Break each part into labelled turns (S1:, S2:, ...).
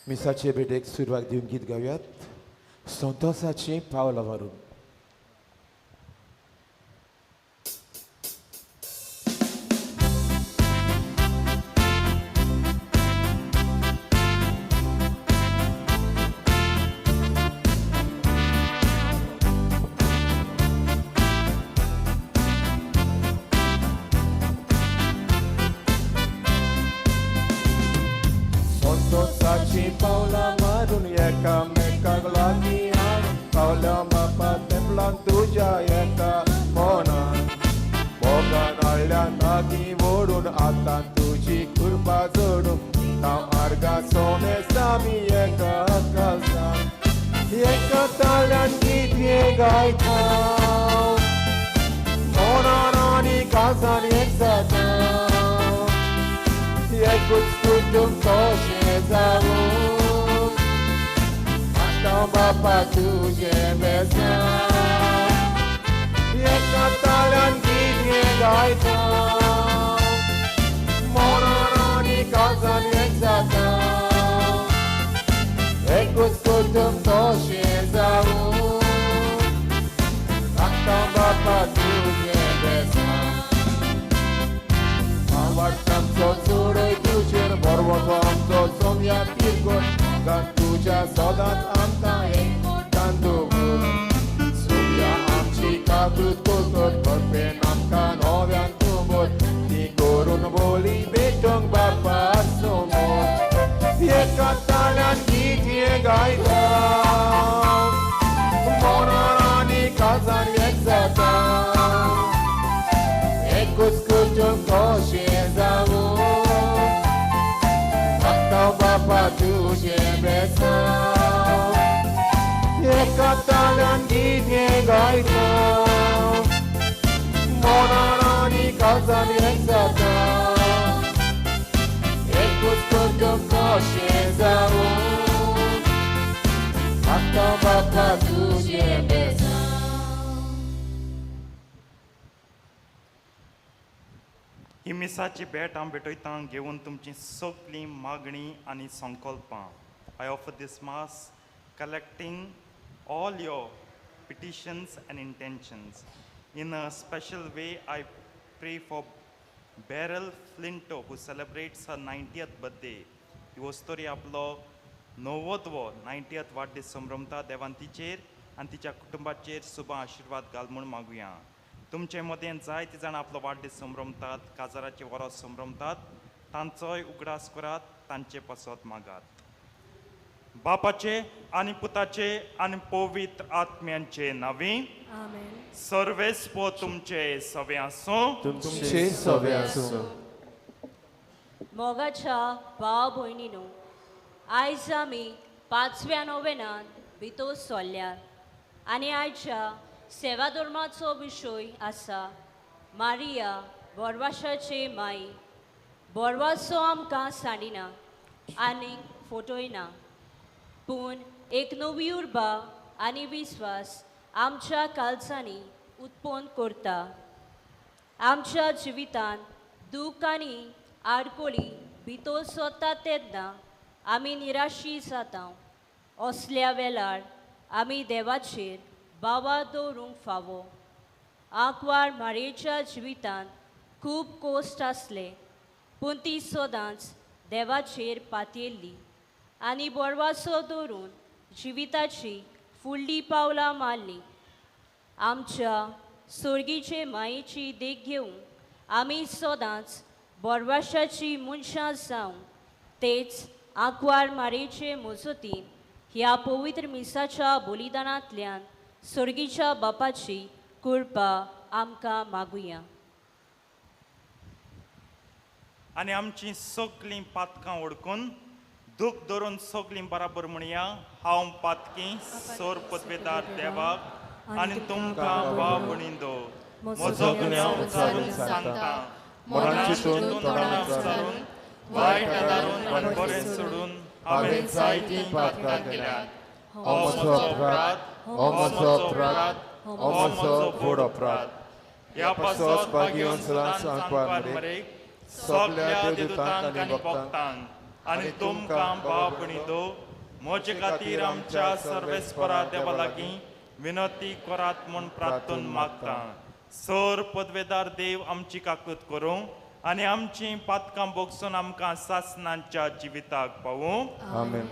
S1: मिसाचे भेटेक सुरवात दिवन गीत गावयात संतोषाचें पावलां मारून.
S2: संतोषाची पावलां मारून एकामेकाक लागीं हाडून पावल्या बापा तेंपलान तुज्या एका मनान मोगान हाडल्या लागीं ओडून आतां तुजी कृपा जोडून हांव आर्गां सोमेस आमी एका काळजान एका ताळ्यान गीत हें गायता मनान आनी काळजान एक जाता एकूच कुटुंब कशें जावूं आतां बापा तुजें बेसांव एका ताळ्यान गीत हें गायता मनान आनी काळजान एक जाता एकूच कुटुंब कशें जावूं आतां बापा तुजें बेसांव आवडटामचो चडय तुजेर बरवतो आमचो सोम्या तिरकोट गान तुज्या सदांच आमकां एक दवर सोम्या आमची काकृत कोतर बरपेन आमकां नव्यान तुंबत ती करून बोली भेटोंक बापा समोर एका ताळ्यान गीत हें गायता मनान आनी काळजान एक जाता एकूच कुटुंब कशें जावूं आतां बापा तुजें बेसांव एका ताळ्यान गीत हें गायता मनान आनी काळजान एक जाता एकूच कुटुंब कशें जावूं आतां बापा तुजें बेसांव.
S3: ही मिसाची भेट हांव भेटयतां घेवन तुमची सगळीं मागणी आनी संकल्पां. I offer this mass collecting all your petitions and intentions. In a special way, I pray for Beryl Flinto, who celebrates her 90th birthday. ही वस्तोरी आपलो 90वो 90th वाडदीस संभ्रमता. देवान तिचेर आनी तिच्या कुटुंबाचेर सुबा आशिर्वाद घाल म्हूण मागुया. तुमचे मदें जायते जाण आपलो वाडदीस संभ्रमतात, काजाराचे वरोस संभ्रमतात, तांचोय उगडास करात, तांचे पासत मागात. बापाचे आनी पुताचे आनी पवित्र आत्म्यांचे नांवी.
S4: आमेन.
S3: सर्वेस्पो तुमचे सवे आसूं.
S1: तुमचे सवे आसूं.
S5: मोगाच्या भाव भयणीनो, आयज आमी पांचव्या नोवेनान भितर सरल्यात आनी आयच्या सेवा धर्माचो विशय आसा मारिया बोरवाशाचे माई. बोरवासो आमकां सांडिना आनी फटयना, पूण एक नवी उर्बा आनी विस्वास आमच्या काळजांनी उत्पन्न करता. आमच्या जिवितांत दूख आनी आडकोळी भितर सरता तेन्ना आमी निराशी जाता. असल्या वेळार आमी देवाचेर बाबा दवरूंक फावो. आंकवार मारयेच्या जिवितांत खूब कोश्ट आसले, पूण ती सदांच देवाचेर पातयेल्ली आनी बोरवासो दवरून जिविताची फुडली पावलां मारली. आमच्या सोर्गीचे मायेची देख घेवन आमी सदांच बोरवाशाची मनशां जावं, तेच आंकवार मारयेचे मजतीन ह्या पवित्र मिसाच्या बलिदानांतल्यान सोर्गीच्या बापाची कृपा आमकां मागुया.
S3: आनी आमची सगळीं पातकां ओडकून दूख धरून सगळीं बराबर म्हणया, हांव पातकी सोर पदवेदार देवाक आनी तुमकां भाव भयणींनो म्हजो गुन्यांव उचारून सांगता.
S2: मनान चिंतून, तोंडान
S3: उचारून, वायट आदारून आनी बरें सोडून हांवें जायतीं पातकां केल्यात.
S2: हो म्हजो अपराध, हो म्हजो अपराध, हो म्हजो व्हड अपराध.
S3: ह्या पासत भाग्यवन सदांच आंकवार मरेक सगळ्या देवदूतांक आनी भक्तांक आनी तुमकां भाव भयणींनो म्हजे खातीर आमच्या सर्वेस्परा देवा लागीं विनंती करात म्हूण प्रार्थन मागता. सर पदवेदार देव आमची काकूत करूं आनी आमची पातकां भोगसून आमकां सासनांच्या जिविताक पावूं.
S2: आमेन.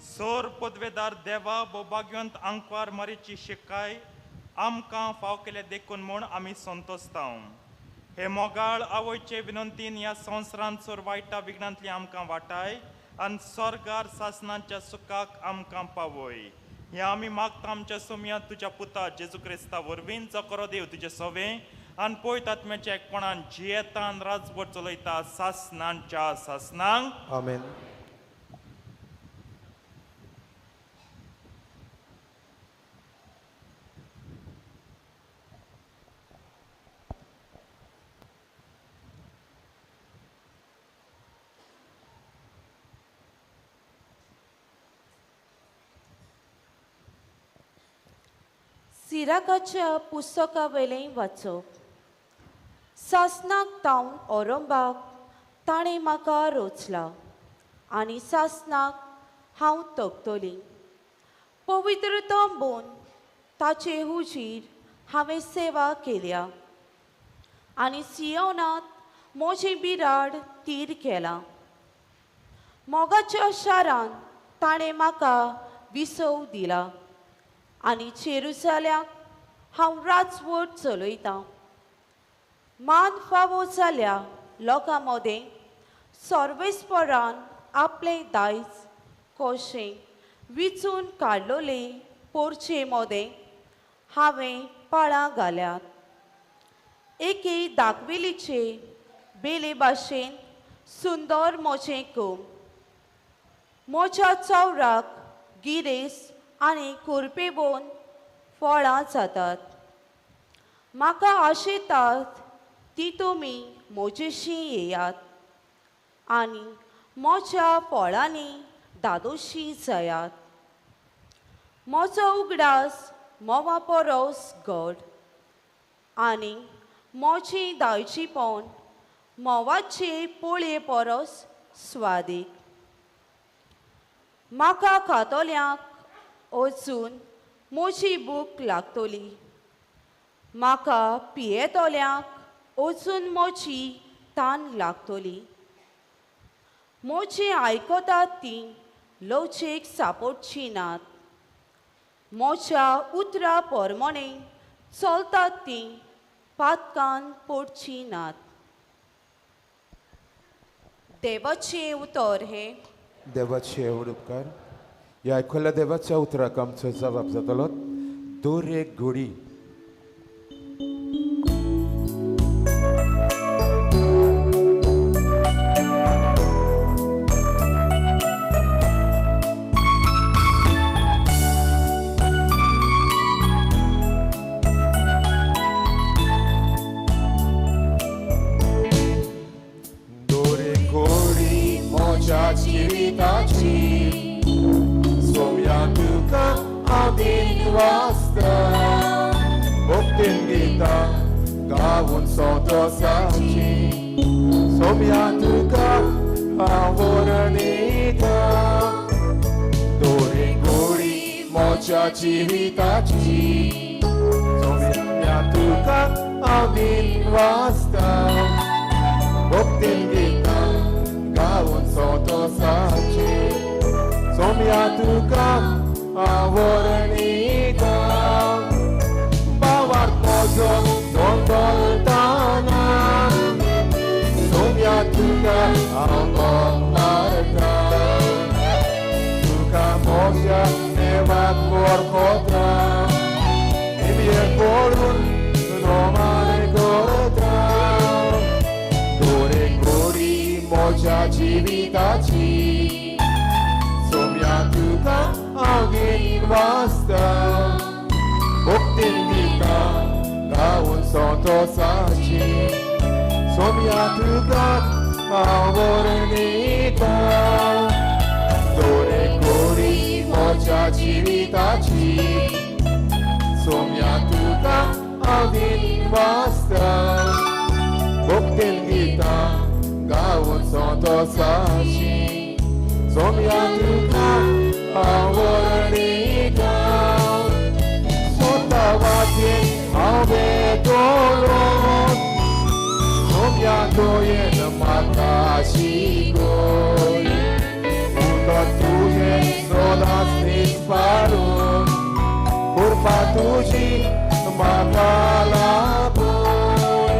S3: सोर पदवेदार देवा बोभाग्यंत आंकवार मारीची शिकाय आमकां फाव केले देखून म्हूण आमी संतोस्तांव. हे मोगाळ आवयचे विनंतीन ह्या संवसारांत सोर वायटा विघ्नांतली आमकां वाटाय आनी स्वर्गार सासनांच्या सुखाक आमकां पावय. ह्या आमी मागता आमच्या सोमया तुज्या पुता जेजू क्रिस्ता वरवीं जो देव तुजे सोवे आनी पळयत आत्म्याच्या एकपणान जियेतान राजवट चलयता सासनांच्या सासनांक.
S1: आमेन.
S4: सिराकाच्या पुस्तका वयलें वाचप. सासनाक तावन औरंबाक ताणें म्हाका रोचला आनी सासनाक हांव तगतली. पवित्र तंबून ताचे हुजीर हांवें सेवा केल्या आनी सियोनांत म्हजें बिराड तीर केलां. मोगाच्या शारान ताणें म्हाका विसव दिला आनी जेरुसलेमाक हांव राजवट चलयतां. मान फावो जाल्या लोकां मदें सर्वेस्परान आपलें दायज कशें विचून काडलोले पोरचे मदें हांवें पाळां घाल्यात. एके दाखवेलीचे बेले भाशेन सुंदर म्हजें कोम. म्हज्या चवराक गिरेस आनी कुरपेबोन फळां जातात. म्हाका आशेतात ती तुमी म्हजेशी येयात आनी म्हज्या फळांनी दादोशी जायात. म्हजो उगडास म्होंवा परस गोड आनी म्हजी दायजीपण म्होंवाचे पोळये परस स्वादीक. म्हाका खातल्यांक वचून म्हजी भूक लागतली. म्हाका पियेतल्यांक वचून म्हजी तान लागतली. म्हजी आयकतात ती लवचेक सापडची नात. म्हज्या उतरा परमणे चलतात ती पातकान पडची नात. देवाचें उतर हें.
S1: देवाचे व्हड उपकार. ह्या आयकल्ल्या देवाच्या उतराक आमचो जबाब जातलो दर एक घोडी.
S2: जिविताची सोम्या तुका हांव दिन वाचता भक्तीन गितां गावन संतोसाची सोम्या तुका हांव वर्णिता. भावार्थ म्हजो दोंदोलताना सोम्या तुका हांव मारता. तुका म्हज्या देवाक वळखता निमये करून नोमाने करता. दोरे गोरी म्हज्या जिविताची सोम्या तुका हांव गीत वाचता भक्तीन गितां गावन संतोसाची सोम्या तुका हांव वर्णिता. दोरे गोरी म्हज्या जिविताची सोम्या तुका हांव गीत वाचता भक्तीन गितां गावन संतोसाची सोम्या तुका हांव वर्णिता. स्वता वाटेन हांव वेतलो सोम्या दोयेन म्हाका शिकोय. उदक तुजें सदांच निस्पारून कृपा तुजी म्हाका लाभून.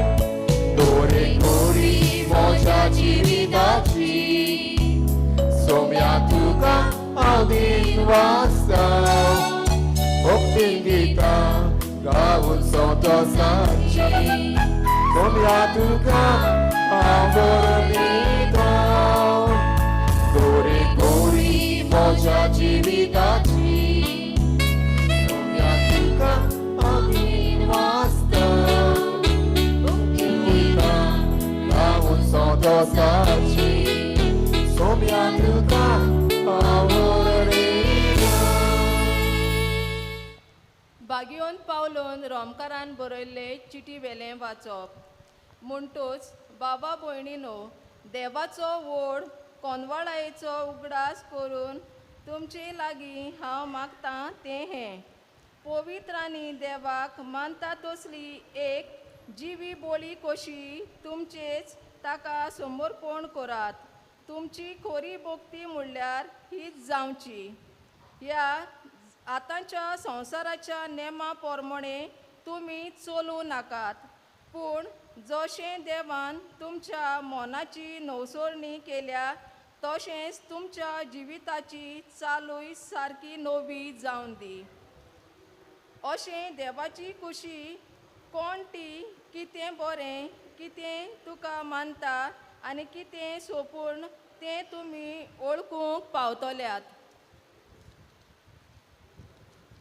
S2: दोरे गोरी म्हज्या जिविताची सोम्या तुका हांव दिन वाचता भक्तीन गितां गावन संतोसाची सोम्या तुका हांव वर्णिता. दोरे गोरी म्हज्या जिविताची सोम्या तुका हांव दिन वाचता भक्तीन गितां गावन संतोसाची सोम्या तुका हांव वर्णिता.
S6: बागियोन पावलो दिल्ले चिटी वेलें वाचप. म्हणटूच बाबा भयणीनो, देवाचो व्हड कोनवाळायेचो उगडास करून तुमचे लागीं हांव मागतां तें हें, पवित्र आनी देवाक मानता तसली एक जिवी बोली कशी तुमचेच ताका समर्पण करात. तुमची खोरी भक्ती म्हणल्यार हीच जावची. ह्या आतांच्या संवसाराच्या नेमा प्रमाणे तुमी चलूं नाकात, पूण जशें देवान तुमच्या मनाची नवसरणी केल्या तशेंच तुमच्या जिविताची चालूय सारकी नवी जावन दी. अशें देवाची खुशी कोण ती, कितें बरें, कितें तुका मानता आनी कितें सोपूर्ण तें तुमी वळखूंक पावतल्यात.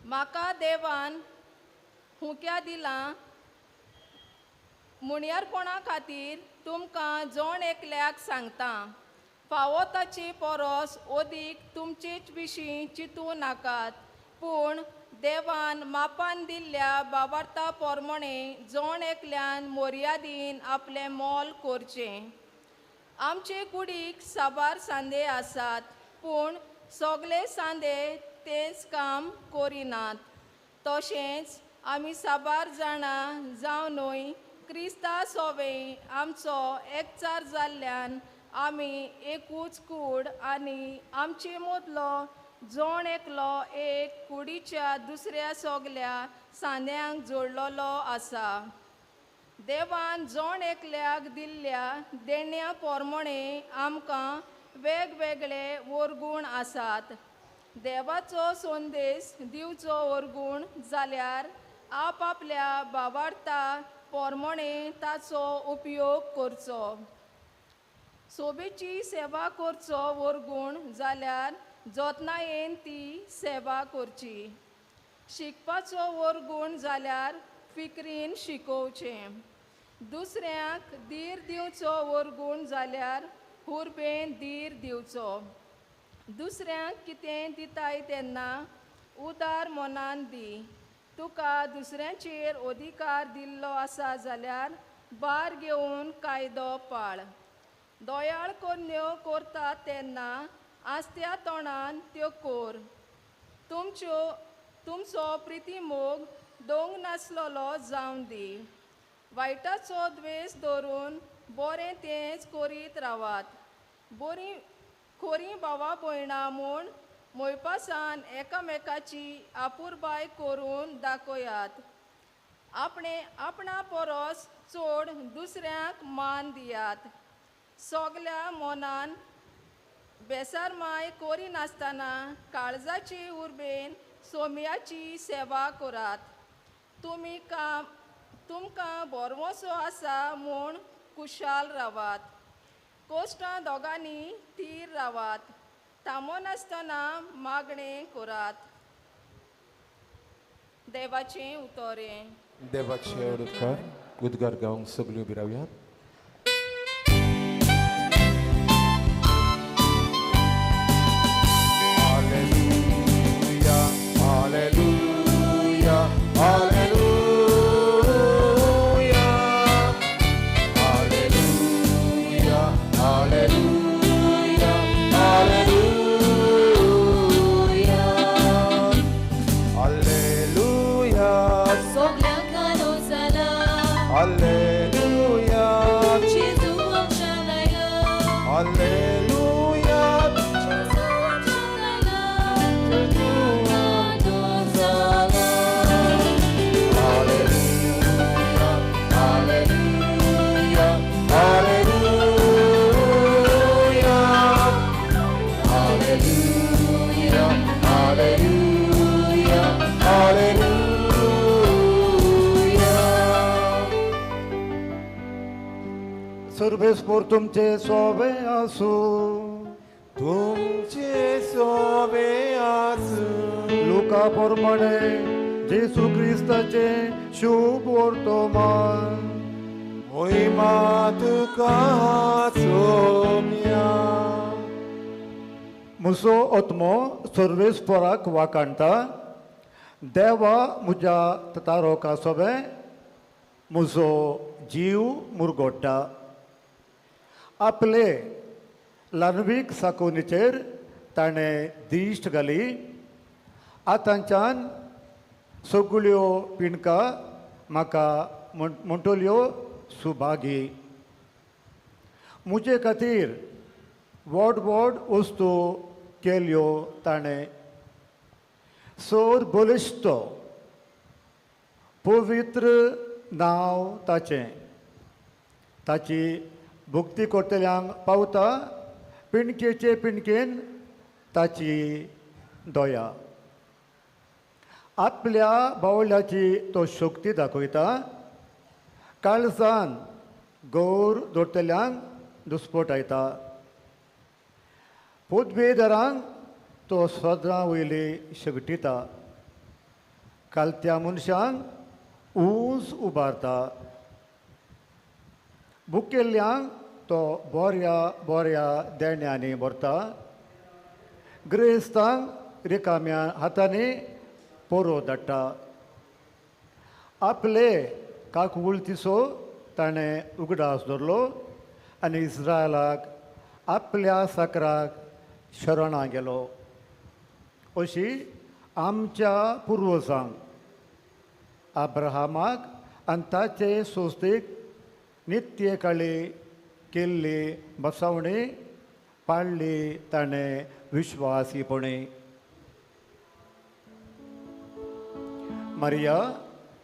S6: म्हाका देवान हुक्या दिलां मुणयारपणा खातीर तुमकां जण एकल्याक सांगता, फावो ताचे परस अदीक तुमचेच विशीं चिंतूं नाकात, पूण देवान मापान दिल्ल्या बाबार्था प्रमाणे जण एकल्यान मर्यादीन आपलें मोल करचें. आमचे कुडीक साबार सांदे आसात, पूण सगळे सांदे तेंच काम करिनात. तशेंच आमी साबार जाणां जावनूय क्रिस्ता सोवे आमचो एकचार जाल्ल्यान आमी एकूच कूड आनी आमचे मदलो जण एकलो एक कुडीच्या दुसऱ्या सगल्या सांद्यांक जोडलेलो आसा. देवान जण एकल्याक दिल्ल्या देण्या प्रमाणे आमकां वेगवेगळे वरगूण आसात. देवाचो संदेश दिवचो वरगूण जाल्यार आपआपल्या बाबार्था प्रमाणे ताचो उपयोग करचो. सोबेची सेवा करचो वरगूण जाल्यार जतनायेन ती सेवा करची. शिकपाचो वरगूण जाल्यार फिक्रीन शिकोवचें. दुसऱ्यांक धीर दिवचो वरगूण जाल्यार हुरबेन धीर दिवचो. दुसऱ्यांक कितें दिताय तेन्ना उदार मनान दी. तुका दुसऱ्यांचेर अधिकार दिल्लो आसा जाल्यार भार घेवन कायदो पाळ. दोयाळ कोन्न्यो करता तेन्ना आस्त्या तोंडान त्यो कोर. तुमचो प्रितीमोग दोंग नासलेलो जावन दी. वायटाचो द्वेश धरून बरें तेंच करीत रावात. बरी खोरी भावा भयणां म्हूण मोयपासान एकामेकाची आपुरबाय करून दाखयात. आपणे आपणा परस चड दुसऱ्यांक मान दियात. सगल्या मनान बेसारमाय करिनासतना काळजाची उर्बेन सोम्याची सेवा करात. तुमी काम तुमकां बरवसो आसा म्हूण कुशाल रावात. कोश्टां दोगांनी थीर रावात. थांबनासतना मागणें करात. देवाचें उतरें.
S1: देवाचे उपकार. उद्गार गावंक सगळ्यो उबी रावयात.
S2: Hallelujah, hallelujah, hallelujah, hallelujah, hallelujah, hallelujah,
S1: hallelujah,
S7: सगल्यांक जाला,
S1: हालेलुया,
S7: जेजू आमच्या लायला,
S1: हालेलुया,
S7: जेजू आमच्या लायला, जाला.
S2: Hallelujah, hallelujah, hallelujah, hallelujah, hallelujah, hallelujah.
S8: सर्वेस्पोर तुमचे सोवे आसू.
S1: तुमचे सोबे आसूं.
S8: लुका प्रमाणे जेसू क्रिस्ताचे शुभ वर्तमान.
S1: मोहिमा तुका सोम्या.
S8: म्हजो आत्मो सर्वेस्पोराक वाखाणटा. देवा म्हज्या तारोका सोबे. म्हजो जीव मुरगोट्टा. आपले ल्हानवीक साकोवणेचेर ताणें दिश्ट घाली. आतांच्यान सगळ्यो पिणका म्हाका म्हणटल्यो सुभागी. म्हजे खातीर व्हड व्हड वस्तू केल्यो ताणें. सोर बलिश्ट पवित्र नांव ताचें. ताची भक्ती करतल्यांक पावता पिणकेचे पिणकेन ताची दया. आपल्या बावल्याची तो शक्ती दाखयता. काळजान गौर दवरतल्यांक दुस्पटायता. पदवेदारांक तो सदां वयली शगटिता. कालत्या मनशांक ऊंच उबारता. भुकेल्ल्यांक तो बऱ्या बऱ्या देण्यांनी भरता. ग्रेस्तांक रिकाम्या हातांनी पोरो धाडटा. आपले काकवुलतीचो ताणें उगडास दवरलो आनी इस्रायलाक आपल्या साकराक शरणां गेलो. अशी आमच्या पुर्वजांक अब्राहमाक आनी ताचे संस्थेक नित्य काळी केल्ली बसवणी पाळ्ळी ताणें विश्वासीपणी. मारिया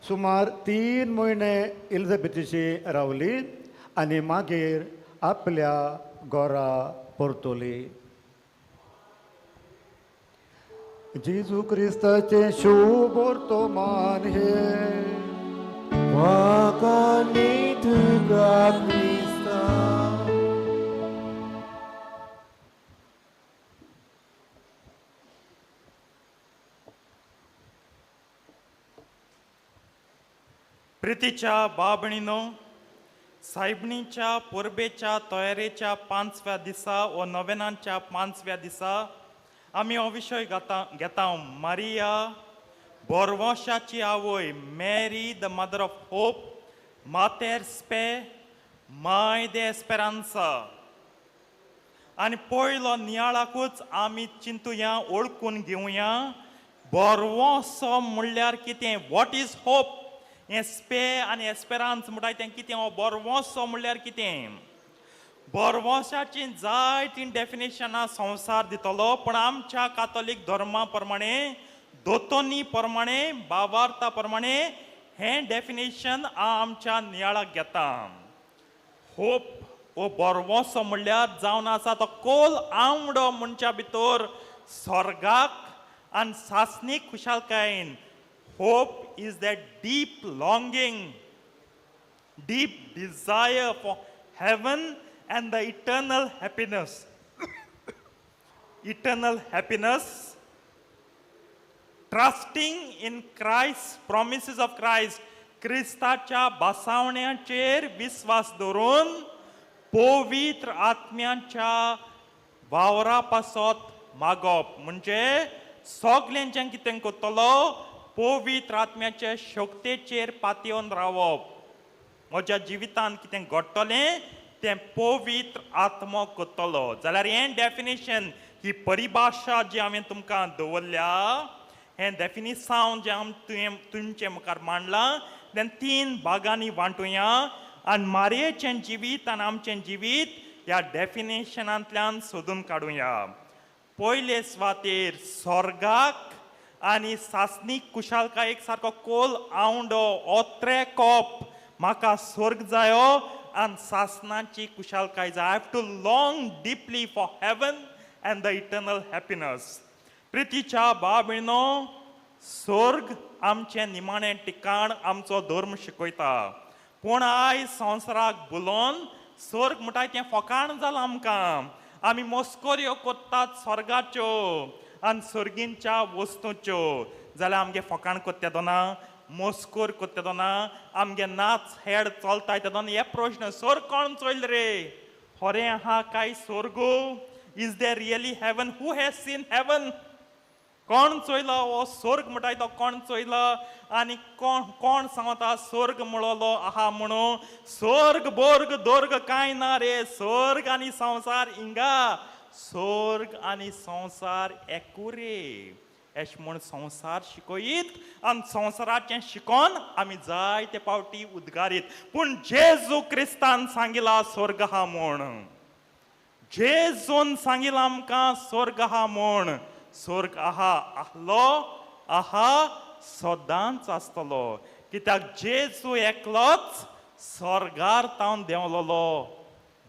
S8: सुमार 3 म्हयने एलिझाबेथीशी रावली आनी मागीर आपल्या घरा परतली. जेजू क्रिस्ताचें शुभ वर्तमान हें.
S2: वाखाणी तुका क्रिस्ता.
S3: प्रितीच्या बाबणीनो, सायबणीच्या परबेच्या तयारेच्या 5व्या दिसा व नवेनांच्या 5व्या दिसा आमी हो विशय घेता. मारिया बोरवोशाची आवय, Mary the mother of hope, Mater Spei, my de Esperanza. आनी पयलो नियाळाकूच आमी चिंतुया, ओळखून घेवया बोरवोसो म्हणल्यार कितें, what is hope. हें स्पे आनी एस्पेरांस म्हणटा तें कितें, हो बोरवोसो म्हणल्यार कितें. बोरवोसाची जायतीं डेफिनेशनां संवसार दितलो, पूण आमच्या कातोलीक धर्मा प्रमाणे, दोतोनी प्रमाणे, बावार्ता प्रमाणे हें डेफिनेशन आमच्या नियाळाक घेता. होप हो बोरवोसो म्हणल्यार जावन आसा तो कोल आंवडो मनशा भितर स्वर्गाक आनी सासणीक खुशालकायेन. Hope is that deep longing, deep desire for heaven and the eternal happiness. Eternal happiness, trusting in Christ, promises of Christ, क्रिस्ताच्या बसावण्याचेर विस्वास दवरून पवित्र आत्म्याच्या वावरा पासत मागप. म्हणजे सगल्यांच्यान कितें करतलो, पवित्र आत्म्याच्या शक्तेचेर पातयेवन रावप. म्हज्या जिवितांत कितें घडटलें तें पवित्र आत्मो करतलो. जाल्यार हें डेफिनेशन, ही परिभाशा जी हांवें तुमकां दवरल्या, हें डेफिनिसांव जें आम तुवें तुमचे मुखार मांडलां तें 3 भागांनी वांटुया आनी मारयेचें जिवीत आनी आमचें जिवीत ह्या डेफिनेशनांतल्यान सोदून काडुया. पयले सुवातेर स्वर्गाक आनी सासणीक कुशालकायेक सारको कोल आवंडो ओत्रे कोप, म्हाका स्वर्ग जायो आनी सासणाची कुशालकाय जाय. I have to long deeply for heaven and the eternal happiness. प्रितीच्या बाबिणो, स्वर्ग आमचें निमाणें ठिकाण, आमचो धर्म शिकयता. पूण आयज संवसाराक बुलोवन स्वर्ग म्हणटा तें फकाण जालां आमकां. आमी मस्कऱ्यो करतात स्वर्गाच्यो आनी सर्गींच्या वस्तूच्यो. जाल्यार आमगे फकाण करता तेदोना, मस्कोर करता तेदोना, आमगे नाच हेड चलता तेदोना हे प्रश्न, स्वर्ग कोण चोयल रे, खरें आहा काय स्वर्ग, is there really heaven, who has seen heaven. कोण चोयला हो स्वर्ग म्हणटाय तो कोण चोयला आनी कोण कोण सांगता स्वर्ग म्हणलो आहा म्हणून? स्वर्ग बोर्ग दोर्ग कांय ना रे, स्वर्ग आनी संवसार हिंगा, स्वर्ग आनी संवसार एकू रे. एश म्हूण संवसार शिकयत आनी संवसाराचें शिकोन आमी जायते पावटी उद्गारीत. पूण जेजू क्रिस्तान सांगिला स्वर्ग आहा म्हूण, जेजून सांगिला आमकां स्वर्ग आहा म्हूण. स्वर्ग आहा आहलो आहा सदांच आसतलो, कित्याक जेजू एकलोच स्वर्गार तावन देंवलोलो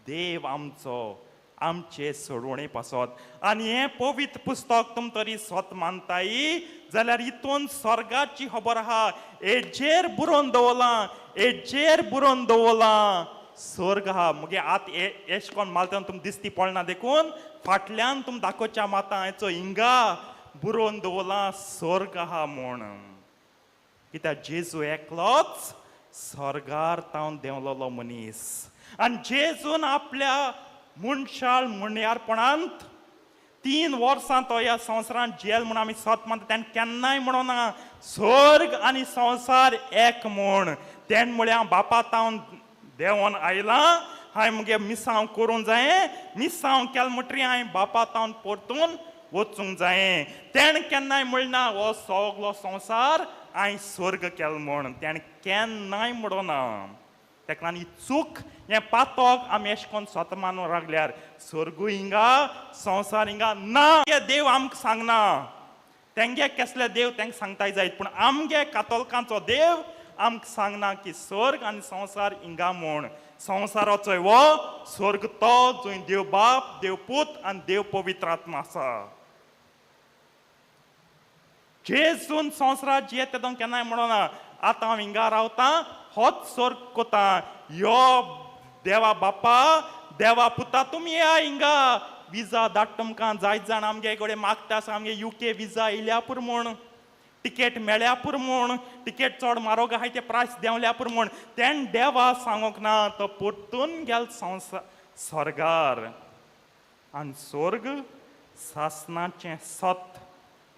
S3: देव आमचो, आमचे सोडवणे पासत. आनी हें पवित्र पुस्तक तुम तरी सत मानताय जाल्यार हितून स्वर्गाची खबर आहा. हेजेर बरोवन दवरलां, हेजेर बरोवन दवरलां स्वर्ग आहा. मुगे आत एश कोण मालता तुम दिसती पडना देखून फाटल्यान तुम दाखोवच्या माता हेचो हिंगा बरोवन दवरलां स्वर्ग आहा म्हूण. कित्याक जेजू एकलोच स्वर्गार तावन देंवलोलो मनीस आनी जेजून आपल्या मनशाळ म्हणयारपणांत 3 वर्सां तो ह्या संवसारांत जेल म्हूण आमी सत मानता. तेणें केन्नाय म्हणोना स्वर्ग आनी संवसार एक म्हूण. तेणें म्हळ्यार हांव बापा तावन देंवोन आयलां, हांवें मुगे मिसांव करूंक जायें, मिसांव केलें म्हणटरीर हांवें बापा तावन परतून वचूंक जायें. तेणें केन्नाय म्हणना हो सगलो संवसार हांवें स्वर्ग केलो म्हूण, तेणें केन्नाय म्हणोना. ताका लागून ही चूक, हें पातक आमी एश कोन्न स्वता मानूंक लागल्यार स्वर्गूय हिंगा संवसार हिंगा ना. देव आमकां सांगना, तेंगे केसले देव तेंका सांगताय जायत, पूण आमगे कातोलकांचो देव आमकां सांगना की स्वर्ग आनी संवसार हिंगा म्हूण. संवसाराचो हो स्वर्ग तो जंय देव बाप, देव पूत आनी देव पवित्र आत्मा आसा. जेजून संवसारात जियेता तेदोन केन्नाय म्हणोना आतां हांव हिंगा रावतां होच स्वर्ग कोता, यो देवा बापा देवा पुता तुमी येया हिंगा, विजा धाड तुमकां. जायत जाण आमगे कडेन मागता आसा आमगे UK विजा येयल्या पुरो म्हूण, टिकेट मेळ्या पुरो म्हूण, टिकेट चड म्हारोग आहाय ते प्रायस देंवल्या पुरो म्हूण. तेणें देवा सांगूंक ना, तो परतून गेल संवसार स्वर्गार. आनी स्वर्ग सासणाचें सत,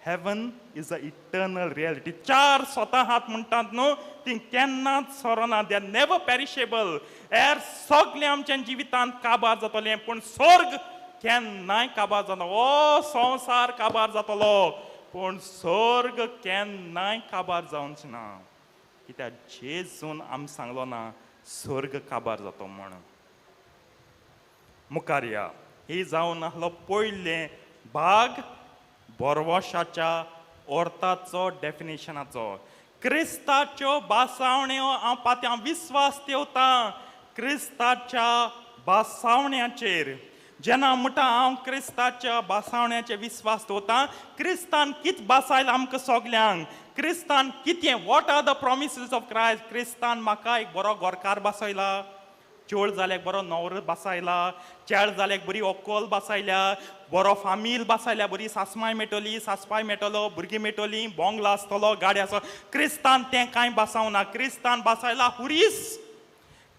S3: heaven is a eternal reality. 4 स्वता हात म्हणटात न्हू ती केन्नाच सोरना, they are never perishable. एर सगळें आमच्या जिवितांत काबार जातलें पूण स्वर्ग केन्नाय काबार जाता. हो संवसार काबार जातलो पूण स्वर्ग केन्नाय काबार जावंच ना, कित्याक जेजून आमकां सांगलो ना स्वर्ग काबार जातो म्हूण. मुखार या, ही जावन आहलो पयलें भाग बोरवशाच्या अर्थाचो डेफिनेशनाचो. क्रिस्ताच्यो बासावण्यो हांव पात्या हांव विस्वास ठेवतां क्रिस्ताच्या बासावण्याचेर. जेन्ना म्हणटा हांव क्रिस्ताच्या बासावण्याचेर विस्वास दवरतां, क्रिस्तान कित बासायलां आमकां सगल्यांक, क्रिस्तान कितें, what are the promises of Christ. क्रिस्तान म्हाका एक बरो घरकार बासयला, चोळ जाल्यार बरो न्हवरो बासायला, चेड जाल्यार बरी व्हंकल बासायल्या, बरो फामील बासायल्या, बरी सासमाय मेळटली, सासपाय मेळटलो, भुरगीं मेळटली, बोंगलो आसतलो, गाडी आसतलो. क्रिस्तान तें कांय बासावना, क्रिस्तान बासायला हुरीस.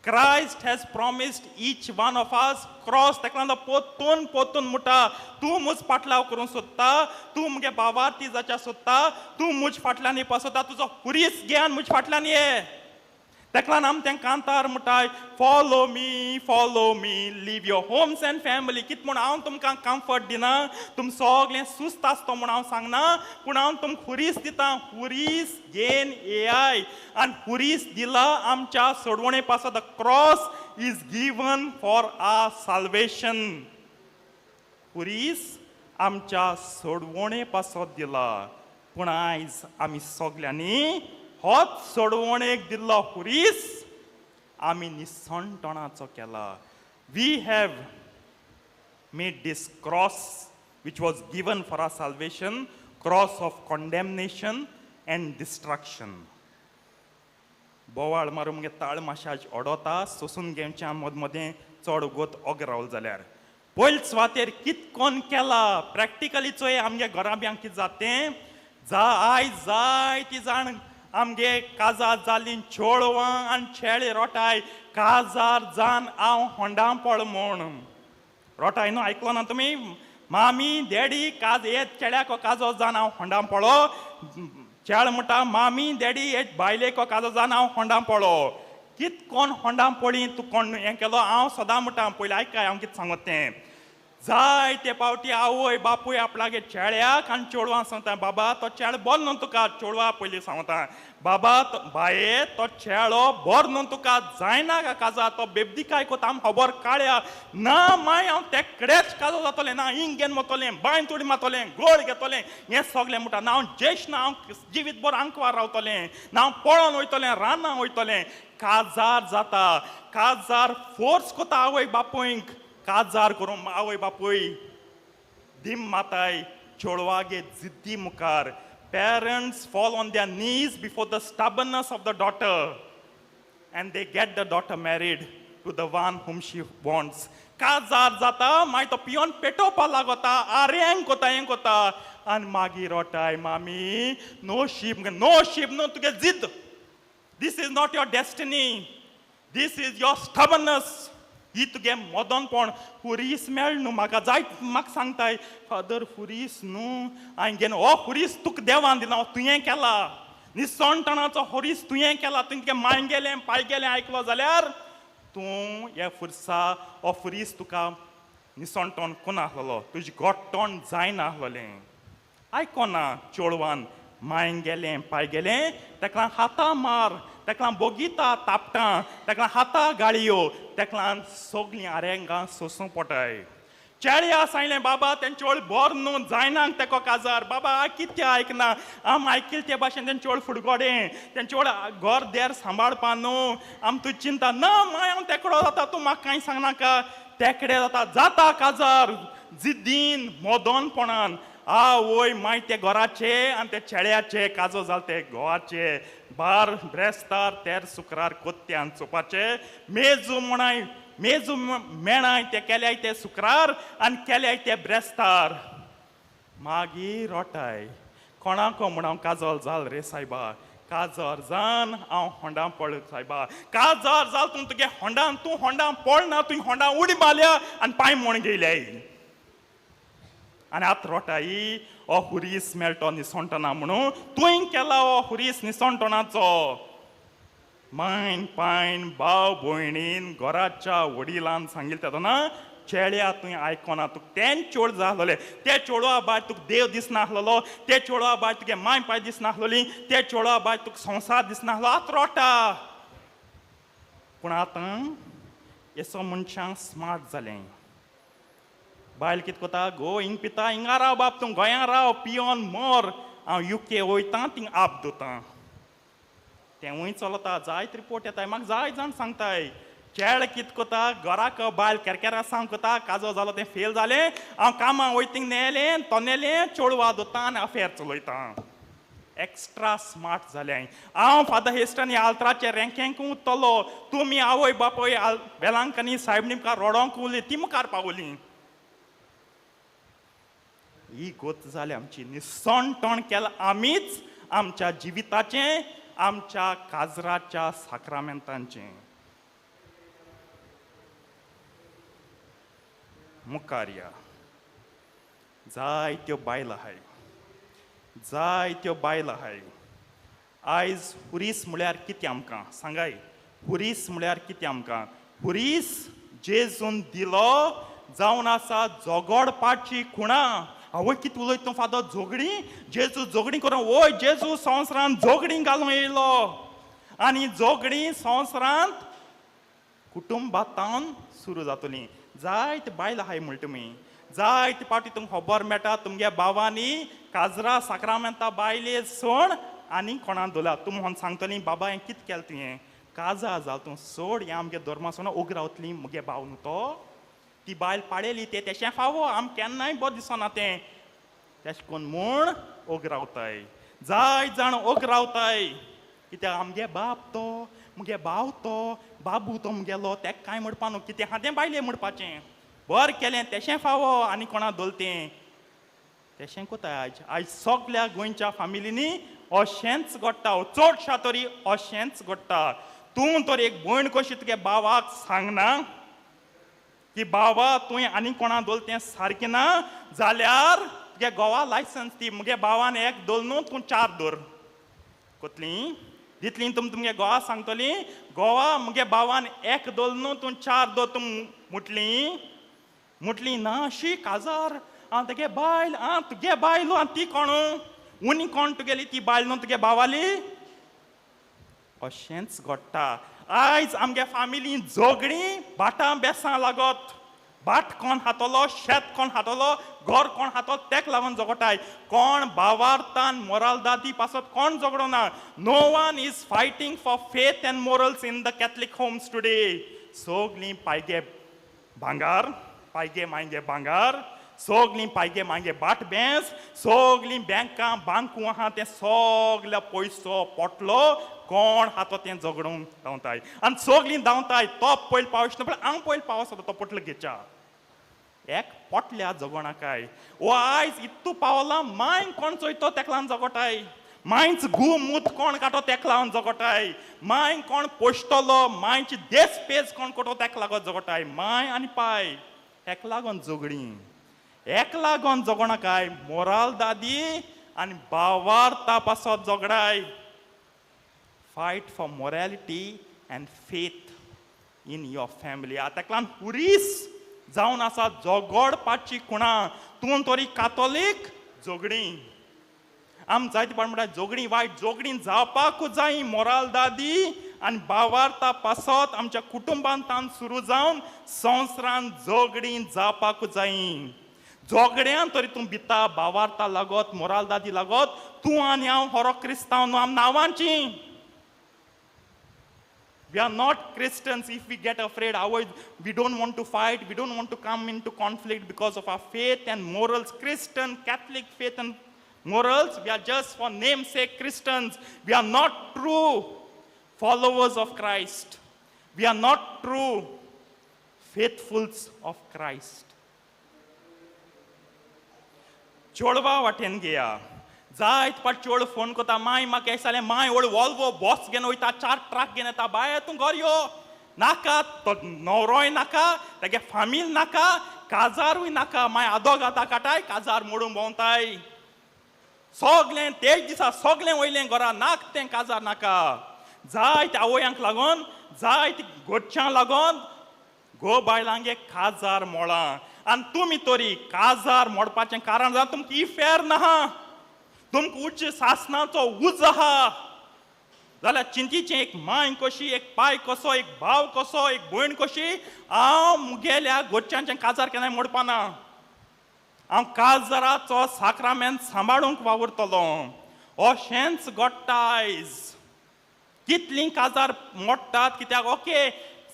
S3: Christ has promised each one of us cross. ताका लागून पोतून पोतून म्हणटा तूं म्हज पाटलाव करूंक सोदता, तूं मुगे भावार्थी जाच्या सोदता, तूं म्हज फाटल्यान येवपा सोदता, तुजो हुरीस घे आनी म्हज फाटल्यान ये. ताका लागून आमी तें कांतार म्हणटाय, follow me, leave your homes and family. कित म्हूण हांव तुमकां कम्फर्ट दिना, तुम सगळें सुस्त आसतो म्हूण हांव सांगना, पूण हांव तुमकां हुरीस दितां. हुरीस घेन येयाय आनी हुरीस दिला आमच्या सोडवणे पासत. The cross is given for our salvation. हुरीस आमच्या सोडवणे पासत दिला, पूण आयज आमी सगल्यांनी होच सोडवणेक दिल्लो हुरीस आमी निसणटणाचो केला. We have made this cross which was given for our salvation cross of condemnation and destruction. बोवाळ मारून मुगे ताळ माशाज ओडोता, सोसून घेवच्या मद मदें चड गोत ओग रावल जाल्यार पयले सुवातेर कितकोन केला प्रॅक्टिकली चोय आमगे घराब्यांक कितें जाता तें. जा आयज जाय ती जाण आमगे काजार जालीं चेडवां आनी चेडे रोटाय काजार जान हांव होंडा पळ म्हूण रोटाय न्हू. आयकलो ना तुमी? मामी डॅडी काज येत चेड्याक काजो जावन हांव होंडां पळो. चेड म्हणटा मामी डॅडी येत बायलेक काजो जावन हांव होंडां पळो. कित कोण होंडां पळी तूं कोण हें केलो. हांव सदां म्हणटा पयलीं आयकाय हांव कितें सांगत तें. जायते पावटी आवय बापूय आपणागे चेड्याक आनी चेडवांक सांगता बाबा तो चेडो बरो न्हू तुका. चेडवा पयलीं सांगता बाबा बाये तो चेडो बरो न्हू तुका जायना काजा तो बेबदिकाय कोता आम खबर काळ्या ना माय हांव तेकडेच काजो जातलें ना हिंग घेवन वतलें बांय तोडी मारतलें गोळ घेतलें हें सगळें म्हणटा ना हांव ज्येश्ठ ना हांव जिवीत बरो आंकवार रावतलें ना हांव पळोवन वयतलें रानां वयतलें. काजार जाता काजार फोर्स कोता आवय बापूयक काजार करूं आवय बापूय दिम माताय चेडवागे जिद्दी मुखार. Parents fall on their knees before the stubbornness of the daughter and they get the daughter married to the one whom she wants. काजार जाता मागीर तो पियोन पेटोवपा लागता आरे कोता हें कोता आनी मागीर रोटाय मामी नो शीब नो शीब न्हू तुगे जिद्द. This is not your destiny, this is your stubbornness. ही तुगे मदनपण. हुरीस मेळ न्हू म्हाका जायत म्हाका सांगताय फादर हुरीस न्हू हांवें घेवन हो हुरीस तुका देवान दिला तुवें केला निसणटणाचो हुरीस तुवें केला. तुवें तुगे मांय गेलें पाय गेलें आयकलो जाल्यार तूं हे फुरसा हो हुरीस तुका निसणटण कोण आहलो तुजें गोट्टण जायना आहलोलें. आयकोना चेडवान मांय गेलें पाय गेलें तेका हाता मार तेका बोगिता तापटां तेका हाता गाळयो तेका सगळीं आरेंगां सोसूं पोटाय. चेड्या सांगलें बाबा तें चोड बरो न्हू जायना तेको काजार. बाबा कितें आयकना आम आयकिल ते भाशेन तें चोड फुडगोडें तें चोड घर देर सांबाळपा न्हू आम तूं चिंता ना माय हांव तेकडो जाता तूं म्हाका कांय सांगनाका. तेकडे जाता जाता काजार जिद्दीन मदनपणान. आवय माय ते घराचे आनी ते चेड्याचे काजो जाल ते घोवाचे बार ब्रेस्तार तेर सुक्रार कोत्त्यान चोवपाचे मेजू म्हणाय मेजू मेणाय ते केल्याय ते सुक्रार आनी केल्याय ते ब्रेस्तार. मागीर रोटाय कोणाको म्हण हांव काजल जाल रे सायबा काजार जान हांव होंडां पळ सायबा काजार जाल तूं तुगे होंडान तूं होंडां पळना तुवें होंडां उडी मारल्या आनी पांय म्हण गेल्याय. आनी आतां रोटाई हो हुरीस मेळटो निसणटना म्हणून तुवें केला हो हुरीस निसणटणाचो. मायन पायन भाव भयणीन घराच्या वडिलान सांगिल्लें तेन्ना चेड्या तुवें आयकोना तुका तें चोड जाय ते चेडवा बाय तुका देव दिसनासलेलो ते चेडवा बाय तुगे माय पाय दिसनासलोली ते चेडवा बाय तुका संवसार दिसनासलो. आतां रोटा. पूण आतां येसो मनशां स्मार्ट जालें. बायल कितें कोता गो हिंग पिता हिंगा राव बाब तूं गोंया राव पियोन मोर हांव युके वयता थिंग आप दोता. तेंवूय चलता जायत रिपोर्ट येताय म्हाका जाय जाण सांगताय. चेड कितें कोता घराक बायल केरकेरा सांग कोता काजो जालो तें फेल जालें हांव कामां वयता थिंग नेलें तोनेलें चेडवा दोता आनी अफेर चलयता. एक्स्ट्रा स्मार्ट जालें. हांव फादर हेस्टन ह्या आल्तराचे रँकेंक उत्तलो तुमी आवय बापूय वेलांकनी सायबणी मुखार रोडोंक उरली ती मुखार पावली. ही गोत जाली आमची निसणटण केलां आमीच आमच्या जिविताचें आमच्या काजराच्या साक्रामेंतांचें. मुखार या जायत्यो बायलां आहाय जायत्यो बायलां आहाय. आयज हुरीस म्हळ्यार कितें आमकां सांगाय. हुरीस म्हळ्यार कितें आमकां. हुरीस जेजून दिलो जावन आसा झगडपाची खुणा. आवय कितें उलयता तूं फादर झगडीं जेजू झगडीं करून वय जेजू संवसारांत झगडीं घालून येयलो आनी झगडीं संवसारांत कुटुंबांतावन सुरू जातलीं. जायते बायलां आहाय म्हणटा तुमी जायते पावटी तुमकां खबर मेळटा तुमगे भावांनी काजरा साक्रामेंता बायले सण आनी कोणा दवरला. तूं म्हणून सांगतली बाबा हें कितें केलें तुवें काजार जाल तूं सोड हें आमगे धर्मा सोड ओगी रावतली मुगे भाव न्हू तो ती बायल पाडेली तें तेशें फावो आम केन्नाय बरें दिसना तें तेशें करून म्हूण ओगी रावताय. जाय जाण ओगी रावताय कित्याक आमगे बाप तो मुगे भाव तो बाबू तो मुगेलो तेका कांय म्हणपा न्हू कितें आहा तें बायले म्हणपाचें बरें केलें तेशें फावो आनी कोणा दवरतें तेशें कोताय. आयज आयज सगल्या गोंयच्या फामिलींनी अशेंच घडटा चडशा तरी अशेंच घडटा. तूं तर एक भयण कशी तुगे भावाक सांगना की बाबा तुवें आनी कोणा दोल तें सारकें ना जाल्यार तुगे गोवा लायसन्स दी. मुगे भावान एक दोल न्हू, तूं चार दवर. कोतली दितली तुम तुमगे गोवा सांगतली, गोवा मुगे भावान एक दोल न्हू, तूं चार दवर. तूं मुटली मुटली ना अशी काजार. आं तुगे बायल, आं तुगे बायल, आं ती कोण उनी कोण तुगेली ती बायल न्हू तुगे भावाली. अशेंच घडटा आयज आमगे फामिली झगडीं भाटां बेसां लागत. भाट कोण हातलो, शेत कोण हातलो, घर कोण हातलो, तेक लागून झगडटाय. कोण भावार्थान मोरालदादी पासत कोण झगडो ना. No one is fighting for faith and morals in the Catholic homes today. सगलीं पायगे भांगार, पायगे मायगे भांगार, सगलीं पायगे मायगे भाट बेंस, सगलीं बँकां बांकू आहा तें सगल्या पयसो पोटलो कोण हातो तें झगडूंक धांवताय. आनी सगलीं धांवताय. तो पयलो पावस न्हू, पण हांव पयलो पावस तो पोटलो घेच्या एक पोटल्या जगोणाकाय. ओ आयज इतू पावला मांय कोण चोयतो तेका लागून जगोटाय. मांयच गू मूत कोण काडटो तेका लागून जगोटाय. मांय कोण पोशतलो, मांयची देस पेज कोण कोटो तेका लागून जगोटाय. मांय आनी पाय हेका लागून झगडीं, एक लागून जगोणाकाय. मोराल दादी आनी भावार्था पासत झगडाय. Fight for morality and faith in your family. आतां ताका लागून पुरीस जावन आसा झगडपाची खुणा. तूं तरी कातोलीक झगडीं. आम जायते पाट म्हणटा झगडीं वायट, झगडीं जावपाकूच जाय. मोराल दादी आनी भावार्था पासत आमच्या कुटुंबांतान सुरू जावन संवसारान झगडीं जावपाकूच जाय. झगड्यान तरी तूं भिता भावार्था लागत, मोराल दादी लागत. तूं आनी हांव हरो क्रिस्तांव न्हू, आम नांवांची. We are not Christians if we get afraid. We don't want to fight. We don't want to come into conflict because of our faith and morals. Christian, Catholic faith and morals. We are just for namesake Christians. We are not true followers of Christ. We are not true faithfuls of Christ. चोडवा वाटेन घेया. जायत पाट चोड phone कोता, माय म्हाका एश जालें, माय व्हड Volvo boss घेवन वयता, चार ट्रक घेवन येता, बाय तूं घर यो. नाका तो न्हवरोय नाका, तेगे फामील नाका, काजारूय नाका. माय आदोग आतां काटाय, काजार मोडूंक भोंवताय. सगलें तेच दिसा सगलें वयलें घरा, नाक तें काजार नाका. जायते आवयांक लागून, जायते घरच्यांक लागून घो बायलांगे काजार मोडां. आनी तुमी तरी काजार मोडपाचें कारण जावन तुमकां इफेर ना, तुमकां उच्च सासणाचो उजो आहा. जाल्यार चिंतीचें एक मांय कशी, एक पाय कसो, एक भाव कसो, एक भयण कशी, हांव मुगेल्या घरच्यांचें काजार केन्नाय मोडपाना. हांव काजाराचो साक्रामेंत सांबाळूंक वावुरतलो. अशेंच घडटा आयज. कितलीं काजार मोडटात कित्याक? ओके,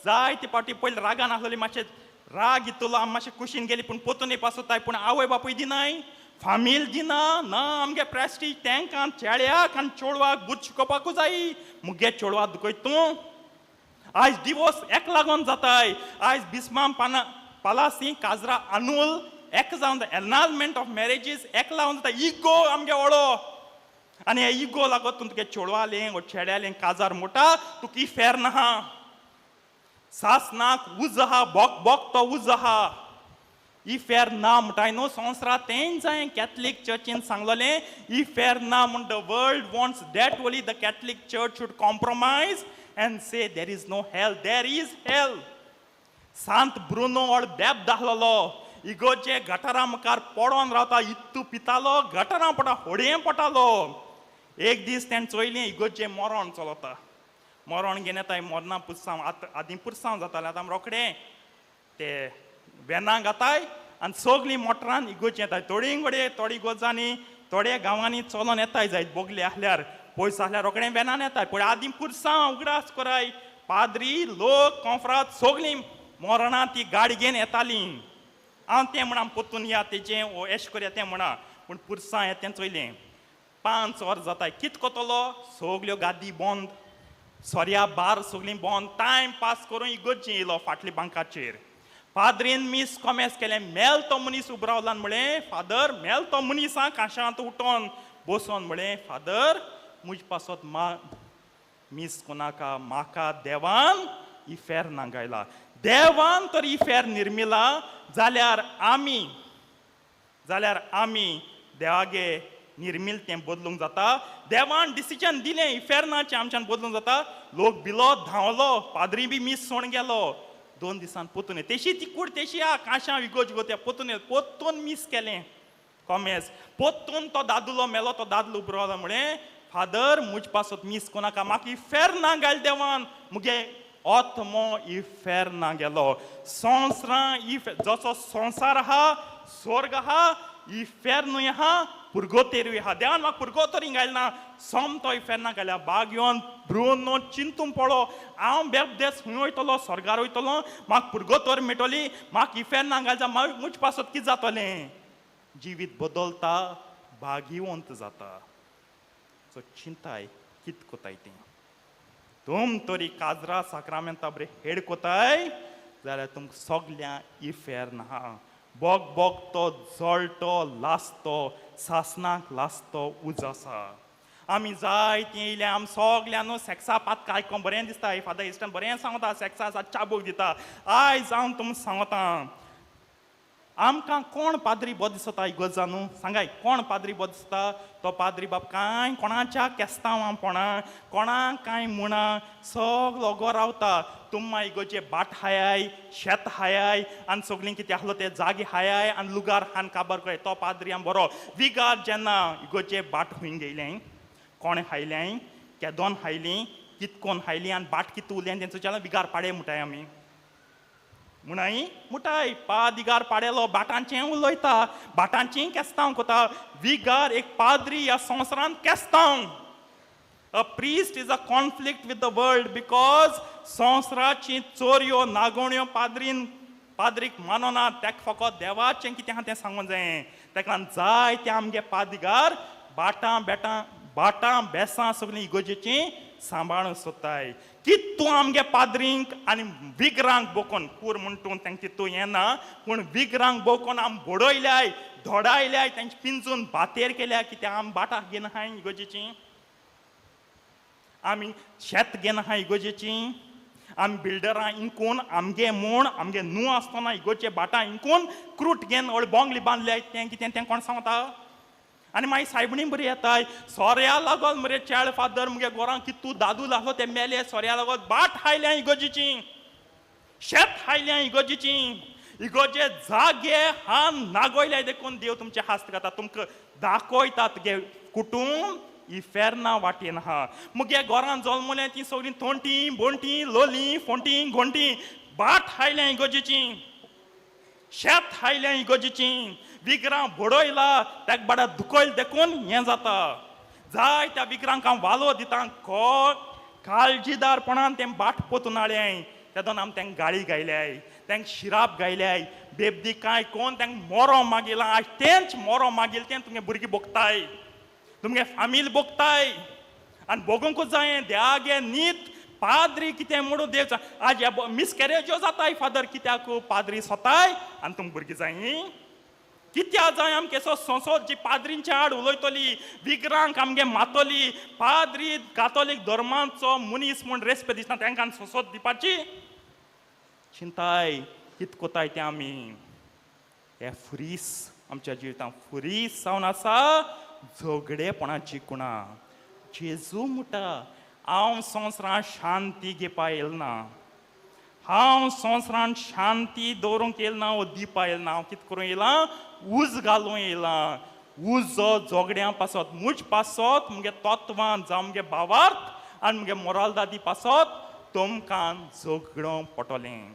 S3: जायते फावटी पयलीं रागान आसलेली, मातशें राग इतलो आमी मातशें कुशीन गेली, पूण पोतून पासोताय. पूण आवय बापूय दिनाय, फामील दिना ना. आमगे प्रेस्टीज तेंकां चेड्याक आनी चेडवाक बुद्द शिकोवपाकूच जाय. मुगे चेडवा दुखयत तूं. आयज डिवोर्स एक लागून जाताय. आयज बिस्माम पाना पालासी काजरा आनूल एक जावन, एनालमेंट ऑफ मॅरेजीस एक लागून जाता. इगो आमगे व्हडो, आनी हे इगो लागत तूं तुगे चेडवालें वो चेड्यालें काजार मोटा, तुका इफेर ना. सासनाक उजो आहा, बोक बोक तो उजो आहा. इफेर ना म्हणटाय न्हू संवसारांत तेंच जाय. कॅथलीक चर्चीन सांगलेलें इफेर ना म्हूण. The world wants that only the Catholic church should compromise and say there is no hell. There is hell. Sant Bruno व्हड बेब दाखलोलो, इगोजे गटारा मुखार पडोन रावता, इत्तू पितालो, गटारां पडटा, होडयें पडटालो. एक दीस तेणें चोयलें इगोजे मरण चलता, मरण घेवन येताय. मरणां पुरसांव आतां आदीं पुरसांव जातालें, आतां रोखडें ते वेनां घाताय आनी सगलीं मोटरान इगोर्जी येताय. थोडीं घडये थोडी गोजांनी थोड्या गांवांनी चलोन येताय जायत, बोगले आसल्यार पयस आसल्यार रोखडें वेनान येताय. पूण आदीं पुरसांव उगडास कराय, पाद्री लोक कोंफ्राद सगलीं मरणां ती गाडी घेवन येतालीं. हांव तें म्हणा पोतून या तेजें वो एश करया तें म्हणा, पूण पुरसां येता तें चोयलें 5 वर जाताय. कित कोतलो, सगल्यो गादी बंद, सोऱ्या बार सगलीं बंद. टायम पास करून इगोर्जी येयलो फाटल्या बांकाचेर. पाद्रीन मीस कोमेस केलें. मेल तो मनीस उबो रावलो आनी म्हळें, फादर, मेल तो मनीस आं काशांत उठोन बसोन म्हळें, फादर मुज पासत मा मीस कोनाका, म्हाका देवान इफेर्नां गायला. देवान तर इफेर्न निर्मिला जाल्यार आमी देवागे निर्मिल तें बदलूंक जाता. देवान डिसिजन दिलें इफेर्नाचें आमच्यान बदलूंक जाता. लोक भिलो धांवलो, पाद्री बी मीस सोण गेलो. 2 दिसान पोतून तेशी ती कूड तेशी आ काशां विगोज गो त्या पोतून पोतून मीस केलें कॉमेस. पोतून तो दादुलो मेलो, तो दादलो उबरो म्हळें फादर मुज पासत मीस कोनाका, म्हाका इफेर्ना घाल देवान, मुगे आत्मो इफेर्ना गेलो. संवसारां if जसो संवसार आहा स्वर्ग आहा इफेर्नूय आहा पुर्गोतेरूय आहा. देवान म्हाका पुर्गोतोरी घालना, सोमतो इफेर्ना घाल्या. बागयोन ब्रुनो चिंतून पडो हांव बेबदेस खंय वयतलो, स्वर्गार वयतलो, म्हाका पुर्गोतोर मेळटली, म्हाका इफेर्ना घालता, मुज पासत कितें जातलें. जिवीत बदलता, भाग्यवंत जाता. सो चिंताय कित कोताय तें. तुम तरी काजरा साक्रामेंता बरे हेड कोताय जाल्यार तुमकां सगल्यां इफेर्न आहा. बोग बोग तो जळटो लासतो सासनाक लासतो उजो आसा. आमी जाय तीं येयल्या आम सगल्यां न्हू सेक्सा पातका आयकोंक बरें दिसता. फादर इश्टान बरें सांगता, सेक्सा आसा चाबूक दिता. आयज हांव तुमकां सांगता, आमकां कोण पाद्री बरो दिसता इगोर्जा न्हू सांगाय, कोण पाद्री बरो दिसता? तो पाद्री बाब कांय कोणाच्या केस्तांवांपणा कोणाक कांय म्हणा सगलो गो रावता. तुमकां इगोर्जे भाट हायाय, शेत हायाय आनी सगळीं कितें आसलो ते जागे हायाय आनी लुगार हान काबार कळय तो पाद्री आम बरो. विगार जेन्ना इगोर्जे भाट हुंय गेयलें, कोणें हायलें, केदोन हायली, कितकोन हायली आनी भाट कितें उरलें तेंचो जाल्यार विगार पाडे म्हणटाय आमी. मुणाई मुठाय पादिगार पाडेलो भाटांचें उलयता, भाटांचें केस्तांव कोता. विगार एक पाद्री ह्या संवसारांत केस्तांव. A priest is a conflict with the world because संवसाराची चोरयो नागोण्यो पाद्रीन पाद्रीक मानोना. तेका फकत देवाचें कितें आहा तें सांगूंक जायें. तेका जाय तें आमगे पादिगार भाटां बेटां भाटां बेसां सगळीं इगोर्जेचीं सांबाळूंक सोदताय. कित तूं आमगे पाद्रींक आनी विग्रांक बोकोन कूर म्हण तूं तांकां तितू येना, पूण विग्रांक बोकोन आम बडयल्याय धोडायल्याय, तांचे पिंजून भातेर केल्या. कित्याक आम भाटां घेना आहाय इगोर्जेचीं, आमी शेत घेना आहाय इगोर्जेचीं, आमी बिल्डरां इंकून आमगे म्हूण आमगे न्हू आसतना इगोर्जे भाटां इंकून क्रूट घेवन व्हडली बोंगली बांदल्याय. तें कितें तें कोण सांगता? आनी मागीर सायबणी बरी येताय सोऱ्या लागोन मरे चेड फादर मुगे गोरांक कितू दादू लागलो ते मेले सोऱ्या लागोन. भाट हायल्या इगोर्जेची, शेत हायल्या इगोर्जेची, इगोर्जे जागे हान नागोयल्या. देखून देव तुमचे हास्त घाता, तुमकां दाखयता तुगे कुटूंब इफेर्ना वाटेन आहा. मुगे गोरान जल्मल्या ती सगळीं तोंटी बोंटी लोली फोंटी गोंटी. भाट हायल्या इगोर्जेची, शेत हायल्या इगोर्जेची, विग्रां बडयला तेका बाडा दुखयल देखून हें जाता. जाय त्या विग्रांक हांव वालो दिता, काळजीदारपणान तें भाट पोतून हाडलें. तेदोन आमी तांकां गाळी गायल्याय, तांकां शिराप गायल्याय, बेबदी कांय कोण तांकां मोरो मागिलां. आयज तेंच मोरो मागील तें तुमगे भुरगीं भोगताय, तुमगे फामील भोगताय. आनी भोगूंकूच जायें देवागे नीत पाद्री कितें म्हणून देव आज मिसकॅरेज्यो जाताय फादर. कित्याक पाद्री सोताय आनी तुमकां भुरगीं जायी कित्याक जाय आमगे संसद जी पाद्रींच्या आड उलयतली, विग्रांक आमगे मातली. पाद्री कातोलीक धर्माचो मनीस म्हूण रेस्पेद दिसना तांकां संसद दिवपाची चिंताय कित कोताय तें आमी. हे फुरीस आमच्या जिवितांत फुरीस जावन आसा झगडेपणाची कुणा. जेजू म्हणटा हांव संवसारांत शांती घेवपा येयलो ना, हांव संवसारांत शांती दवरूंक येयलो ना, दिवपा येयलो ना. हांव कितें करूंक येयलां? उज घालूंक येयलां. उजो झगड्यां पासत मुज पासत मुगे तत्वान जावं मुगे भावार्थ आनी मुगे मोरालदादी पासत तुमकां झगडोंक पडटलें.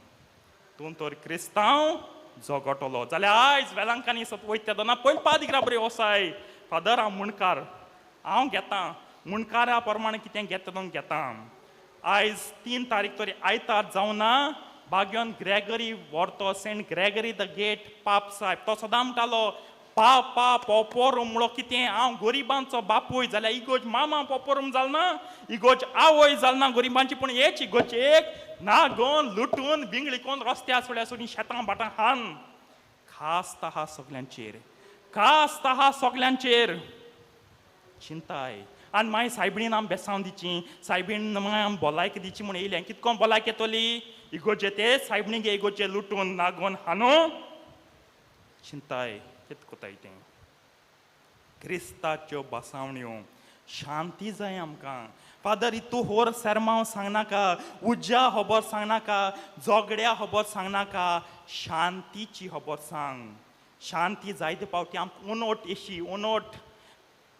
S3: तूं तर क्रिस्तांव झगडटलो जाल्यार आयज वेलांकांनी सत वयता तेन्ना पयलीं पादिग्रा बरी वसाय फादर हांव मुणकार हांव घेतां, मुणकारा प्रमाणे कितें घेता तें घेता. आयज 3 तारीख तरी आयतार जावना बाग्योन ग्रेगरी व्हरतो, सेंट ग्रेगरी the gate पाप साहेब तो सदां म्हणटालो पापा पोपोरूम म्हणलो कितें हांव गरिबांचो बापूय जाल्यार इगोर्ज मामा पोपोरूम जाल ना, इगोर्ज आवय जाल ना गरिबांची, पूण हेच इगोर्ज एक नागोन लुटून बिंगळी कोन रस्त्या सोडल्या सोडून शेतां भाटां हान खास आहा सगल्यांचेर, खास आहा सगल्यांचेर. चिंताय आनी मागीर सायबीणीन आम बेसांव दिची, सायबीण मागीर आम भलायकी दिची म्हूण येयलें. कितको भलायकी येतली इगोर्जे ते सायबणीगे इगोर्जे लुटून नागोन हानू चिंताय कित कोताय तें. क्रिस्ताच्यो बसावण्यो शांती जाय आमकां. फादर तूं होर सेरमांव सांगनाका, उज्या खबर सांगनाका, झगड्या खबर सांगनाका, शांतीची खबर सांग. शांती जायते पावटी आमकां उनोट येशी उनोट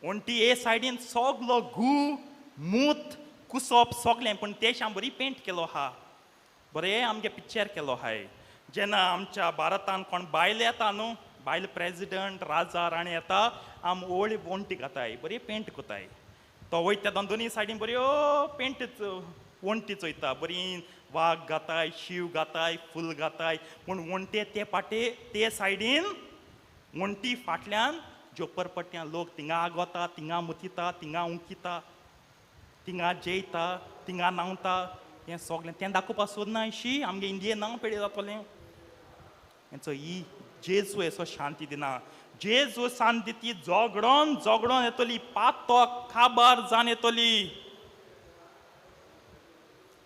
S3: वण्टी ए सायडीन सगलो गू मूत कुसप सगलें, पूण तेश आम बरी पेंट केलो आहा, बरें आमगे पिक्चर केलो आहाय. जेन्ना आमच्या भारतान कोण बायल येता न्हू, बायल प्रेजिडंट राजा राणी येता, आम ओळी वण्टी घाताय, बरी पेंट कोताय. तो वयता तेन्ना दोनी सायडीन बऱ्यो पेंट वण्टी चोयता, बरी वाग घाताय, शीव घाताय, फूल घाताय, पूण वण्टे ते पाटे ते सायडीन वण्टी फाटल्यान जोपरपट्ट्यां लोक थिंगा आगोता, थिंगा मुतिता, थिंगा उंकिता, थिंगा जेयता, थिंगा न्हांवता. हें सगळें तें दाखोवपाक सोदना शी आमगे इंडिये नांव पेडे जातलें. हेंचो ही जेजू येसो शांती दिना. जेजू शांती ती झगडोन झगडोन येतली, पातो काबार जावन येतली.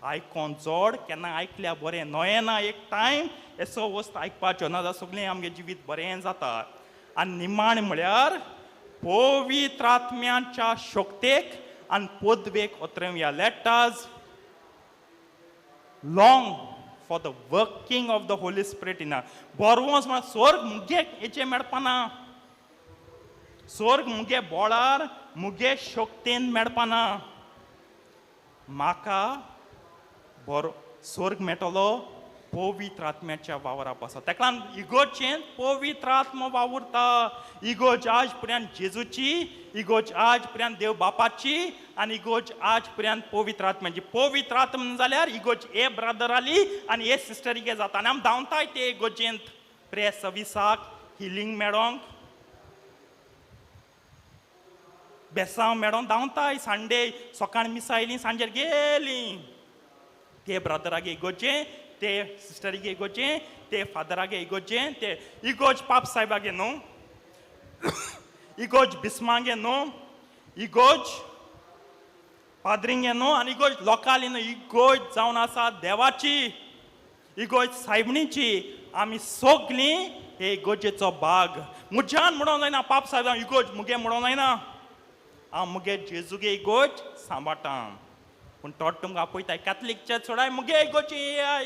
S3: आयकोन जोड केन्ना आयकल्या बरें नोयेना एक टायम येसो वस्त आयकपाच्यो ना जाल्यार सगळें आमगें जिवीत बरें जाता. आनी निमाण म्हळ्यार पवित्र आत्म्याच्या शक्तेक आनी पदवेक ओतरेवया. Let us long for the working of the Holy Spirit in us. बरवंस म्हळ्यार स्वर्ग मुगे हेचें मेळपाना, स्वर्ग मुगे बोळार मुगे शक्तेन मेळपाना. म्हाका बरो स्वर्ग मेळटलो पवित्र आत्म्याच्या वावरा पासून. ताका लागून इगोर्जेंत पवित्र आत्मो वावुरता. इगोर्ज आज पर्यंत जेजूची, इगोर्ज आज पर्यंत देव बापाची, आनी इगोर्ज आज पर्यंत पवित्र आत्म्याची. पवित्र आत्मा जाल्यार इगोर्ज ए ब्रदराली आनी ए सिस्टरीगे जाता. आनी आम धांवताय ते इगोर्जेंत प्रेयर सर्विसाक, हिलींग मेळोंक, बेसांव मेळोंक धांवताय. संडे सकाळ मिसां आयलीं, सांजेर गेलीं. ते ब्रदरागे इगोर्जे, ते सिस्टरीगे इगोर्जे, ते फादरागे इगोर्जे, ते इगोर्ज पाप साहेबागे न्हू, इगोर्ज बिस्मागे न्हू, इगोर्ज पाद्रिंगे न्हू, आनी इगोर्ज लोकाली न्हू. इगोर्ज जावन आसा देवाची, इगोर्ज सायबणीची. आमी सगळीं हे इगोर्जेचो भाग. म्हज्यान म्हणोंक जायना पाप साहेब इगोर्ज मुगे म्हणोंक जायना, हांव मुगे जेजूगे इगोर्ज सांबाळटा. पूण तो तुमकां आपयताय कॅथलीक चर्च सोडाय, मुगे इगोर्ज येयाय.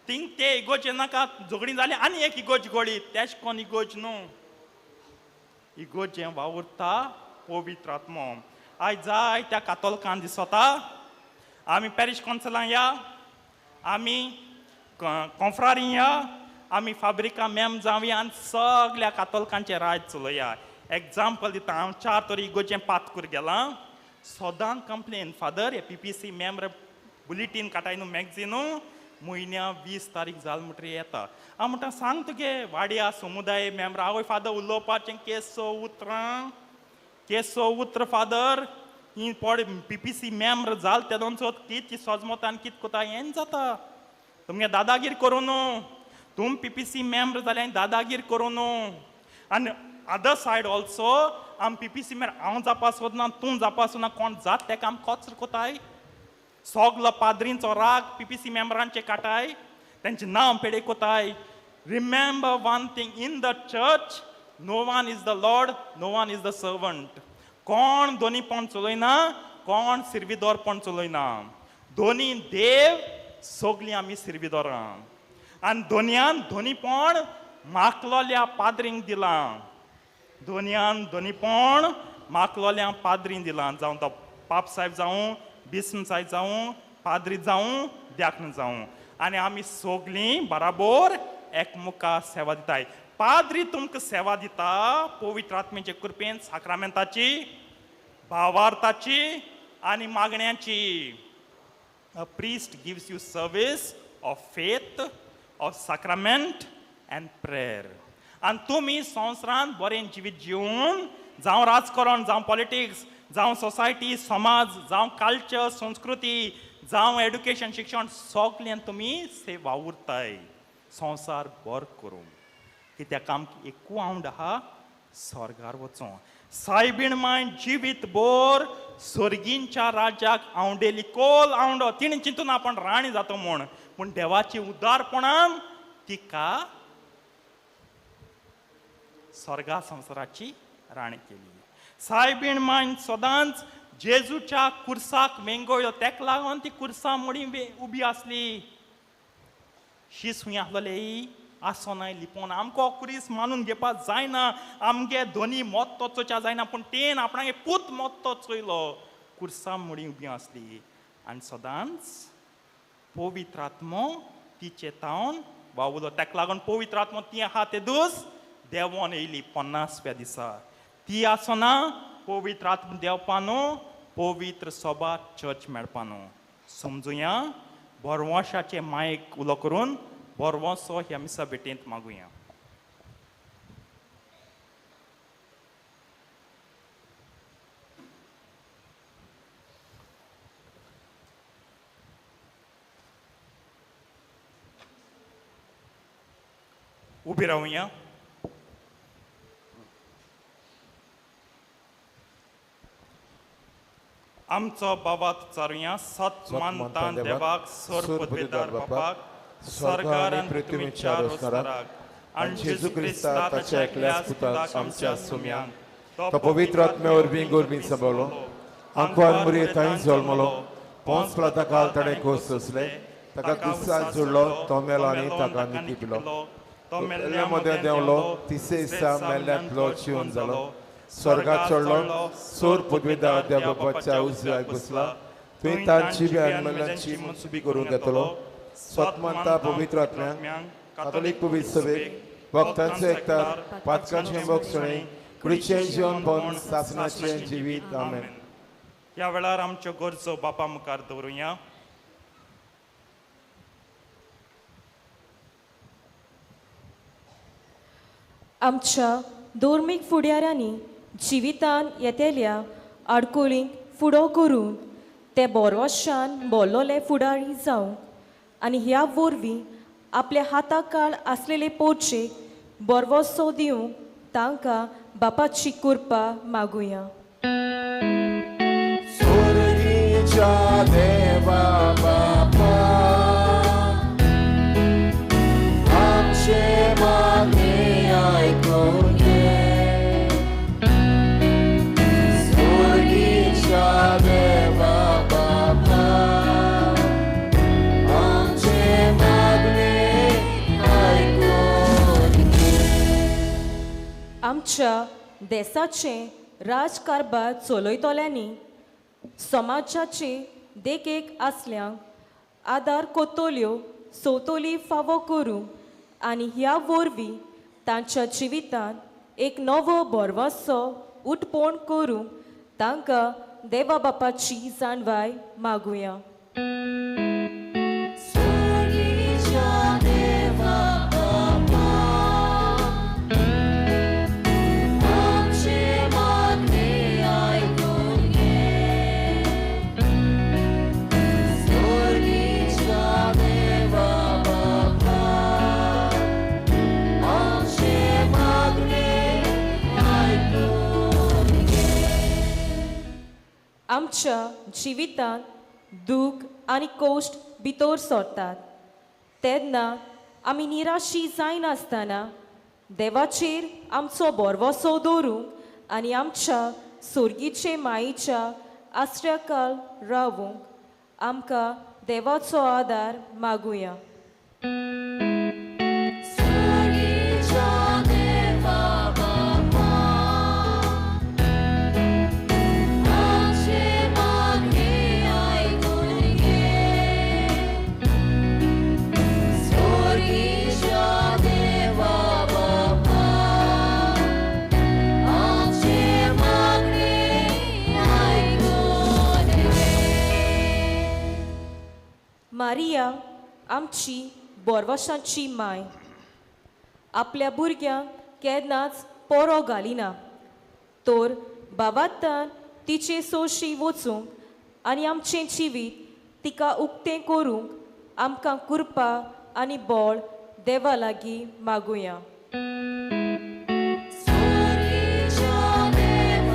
S3: थिंग ते इगोर्ज नाका झगडीं जाली आनी एक इगोर्ज गोळी, तेश कोन इगोर्ज न्हू. इगोर्जें वावुरता पवित्र आत्मो. आयज जाय त्या कातोलकान दिसता. आमी पॅरीश कौन्सिलां या, आमी कॉन्फ्रारी या, आमी फाब्रिका मॅम जावया आनी सगल्या कातोलकांचें राज चलया. एग्जाम्पल दिता, हांव 4 तरी इगोर्जें पातकूर गेलां. सदां कंप्लेन, फादर हे पीपीसी मेम्बर बुलेटीन काटाय न्हू मॅगझिनू, म्हयन्या 20 तारीख जाल म्हणटरी येता. हांव म्हणटा सांग तुगे वाड्या समुदाय मेम्बर, आवय फादर उलोवपाचें केसो उतरां, केसो उतर फादर ही पड पीपीसी मेम्बर जाल तेदोनचो कित सोजमतान कित कोता हें जाता. तुमगे दादागीर करूं न्हू, तुम पीपीसी मेम्बर जाल्यार दादागीर करूं न्हू. आनी अदर सायड ऑल्सो आम पीपीसी मेर हांव जावपा सोदना, तूं जावपा सोदना, कोण जात तेका आम कोच कोताय. सगलो पाद्रींचो राग पीपीसी मेम्बरांचे काटाय, तेंचें नांव पेडे कोताय. Remember one thing, in the church no one is the lord, no one is the servant. कोण दोनीपण चलयना, कोण सिर्विदोरपण चलयना. दोनी देव सगलीं आमी सिर्विदोरां. आनी दोनयान दोनीपण माकलोल्या पाद्रींक दिलां, दोनयान दोनीपण माकलोल्या पाद्रींक दिलां. जावं तो पाप साहेब जावं, बिस्म साहेब जावं, पाद्री जावं, द्याक्न जावं. आनी आमी सगलीं बराबर एकमुखा सेवा दिताय. पाद्री तुमकां सेवा दिता पवित्र आत्म्याचे कृपेन, साक्रामेंताची, भावार्थाची आनी मागण्याची. A priest gives you service of faith, of sacrament and prayer. आनी तुमी संवसारांत बरें जिवीत जिवन, जावं राजकारण, जावं पॉलिटिक्स, जावं सोसायटी, समाज, जावं कल्चर, संस्कृती, जावं एड्युकेशन, शिक्षण, सगल्यान तुमी से वावुरताय संवसार बरो करूंक. कित्याक आमकां एकू आवड आहा स्वर्गार वचों. सायबीण माय जिवीत बोर सर्गींच्या राज्याक आवंडेली कोल आवंडो. तिणें चिंतून आपण राणी जातो म्हूण, पूण देवाची उदारपणान तिका स्वर्गा संवसाराची राणी केली. सायबीण मायन सदांच जेजूच्या कुर्साक मेंगोयलो, तेका लागून ती कुर्सा मोडी उबी आसली. शीस हुंय आसलोले आसोनाय लिपोन, आमकां कुरीस मानून घेवपाक जायना, आमगे दोनी मोत्तो चोवच्या जायना, पूण तेन आपणागे पूत मोत्तो चोयलो. कुर्सा मोडी उबी आसली आनी सदांच पवित्र आत्मो तिचे तावन वावुलो. तेका लागून पवित्र आत्मो ती आहा ते दूस देंवोन येयली 50व्या दिसा. ती आसना पवित्र आत्म देंवपा न्हू, पवित्र सोबा चर्च मेळपा न्हू. समजुया बोरवंशाचे मायक उलो करून बोरवंसो ह्या मिसा भेटेंत मागुया. उबी रावया. आमचो बाबात चारुया. सत मानता देवाक, सर पदवेदार बापाक, सरकार आनी पृथ्वीच्या रोसणाराक, आनी जेजू क्रिस्ता ताच्या एकल्याच पुताक आमच्या सुम्यांक,
S1: तो पवित्र आत्म्या वरवीं गोरवीं सांबाळ्ळो, आंकवार मुरये थंय जल्मलो, पोंस प्लाता काल ताणें खोस सोंसले, ताका क्रिस्तान जोडलो, तो मेलो आनी ताका निती पिलो, तो मेल्ल्या मदें देंवलो, तिसरे दिसा मेल्ल्यांतलो जिवन जालो, स्वर्गात चडलो, सोर पदवेदार देव बापाच्या उजव्याक बसला, थंय तांची बी आनी मेल्ल्यांची मनसुबी करूंक येतलो. स्वतमानता पवित्र आत्म्यांक, कातोलीक पवित्र सभेक, भक्तांचो एकतार, पातकांचें भोगसणें, कुडीचें जिवन बंद, सासणाचें जिवीत. आमेन.
S3: ह्या वेळार आमच्यो गरजो बापा मुखार दवरुया.
S7: आमच्या धर्मीक फुडाऱ्यांनी जिवितान येतल्या आडकुळींक फुडो करून ते बोरवशान बोल्लोले फुडारी जावंक आनी ह्या वरवीं आपल्या हाताकाळ आसलेले पोरचेक बोरवसो दिवंक तांकां बापाची कृपा मागुया.
S2: सोर्गीच्या देवा बापा, आमचे मागणें आयकून घे. सोर्गीच्या देवा बापा, आमचे मागणें आयकून घे.
S7: आमच्या देसाचें राजकारभार चलयतल्यांनी समाजाचे देखीक आसल्यांक आदार कोतोल्यो सोतोली फावो करूंक आनी ह्या वरवीं तांच्या जिवितांत एक नवो भरवंसो उठपोण करूंक तांकां देवा बापाची जाणवाय मागुया.
S2: सोर्गीच्या देवा बापा, आमचे मागणें आयकून घे. सोर्गीच्या देवा बापा, आमचे मागणें आयकून घे.
S7: आमच्या जिवितांत दूख आनी कोश्ट भितर सरतात तेन्ना आमी निराशी जायनासतना देवाचेर आमचो भरवंसो दवरूंक आनी आमच्या सोर्गीचे मायेच्या आसऱ्याकाल रावूंक आमकां देवाचो आदार मागुया.
S2: सोर्गीच्या देवा बापा, आमचे मागणें आयकून घे. सोर्गीच्या देवा बापा, आमचे मागणें आयकून घे.
S7: मारिया आमची बोरवशांची माय आपल्या भुरग्यांक केन्नाच पोरो घालिना, तर बाबातान तिचे सोशी वचूंक आनी आमचें जिवीत तिका उक्तें करूंक आमकां कृपा आनी बळ देवा लागीं मागुया.
S2: सोर्गीच्या देवा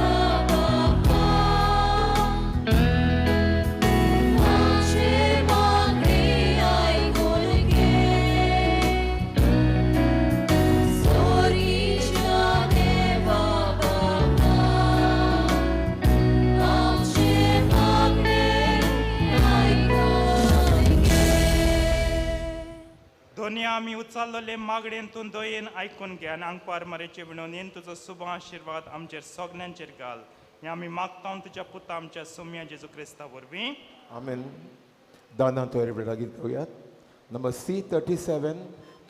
S3: दोनी आमी उचारलेले मागणेन तूं दयेन आयकून घे आनी आंकवार मरेचे विणोनेन तुजो शुभ आशिर्वाद आमचेर सगल्यांचेर घाल. हें आमी मागता तुज्या पुता आमच्या सोम्या जेजू क्रिस्ता वरवीं.
S1: आमेन. दाना तोयर वेळा गीत गावयात नंबर C37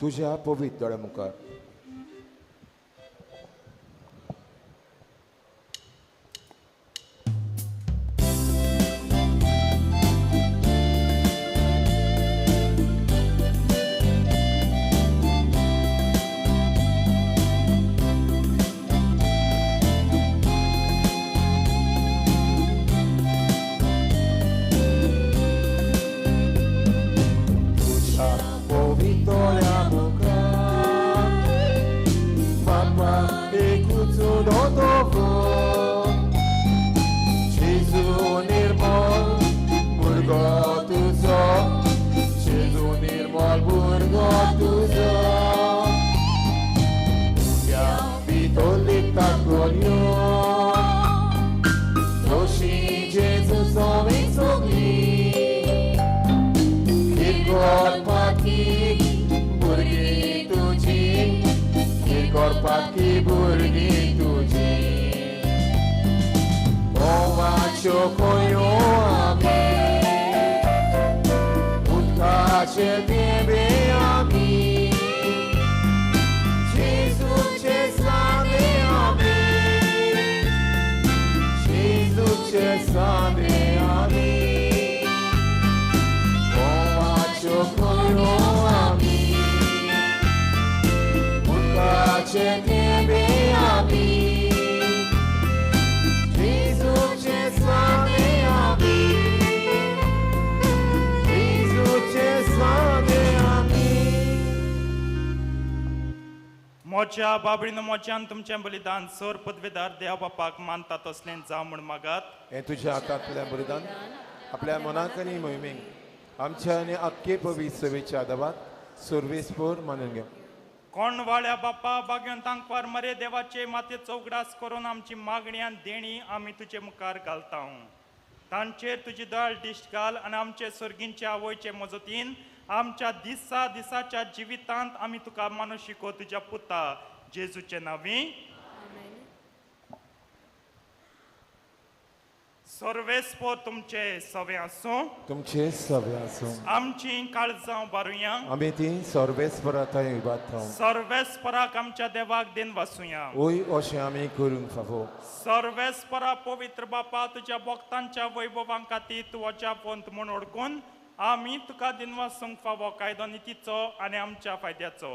S1: तुझ्या पवित्र दोळ्या मुखार.
S3: मोज्या बाबडीन मोज्यान तुमचें बलिदान सर पदवेदार देव बापाक मानता तसलें जावं म्हूण मागात.
S1: हें तुज्या हातांतलें बलिदान आपल्या मनाक आनी मोहिमेक आमच्या आनी आख्खे पवित्र सभेच्या आदाबात सर्वेस्पोर मानून घे.
S3: कोण वाळ्या बापा बागेवन तांकवार मरे देवाचे मातयेचो उगडास करून आमची मागणी आनी देणी आमी तुजे मुखार घालता. तांचेर तुजी दयाळ दिश्ट घाल आनी आमचे सर्गींचे आवयचे मजतीन आमच्या दिसा दिसाच्या जिवितांत आमी तुका मानू शिको तुज्या पुता जेजूचे नांवी. सर्वेस्पोर तुमचे सवे आसूं.
S1: तुमचे सवे आसूं.
S3: आमची काळजां बारुया.
S1: आमी ती सर्वेस्परा थंय उबारता.
S3: सर्वेस्पराक आमच्या देवाक दिन वासुया.
S1: ओय अशें आमी करूंक फावो.
S3: सर्वेस्परा पवित्र बापा तुज्या भक्तांच्या वैभवां खातीर तूं अजापवंत म्हूण ओळखून आमी तुका दिनवासूंक फावो कायदो नितीचो आनी आमच्या फायद्याचो.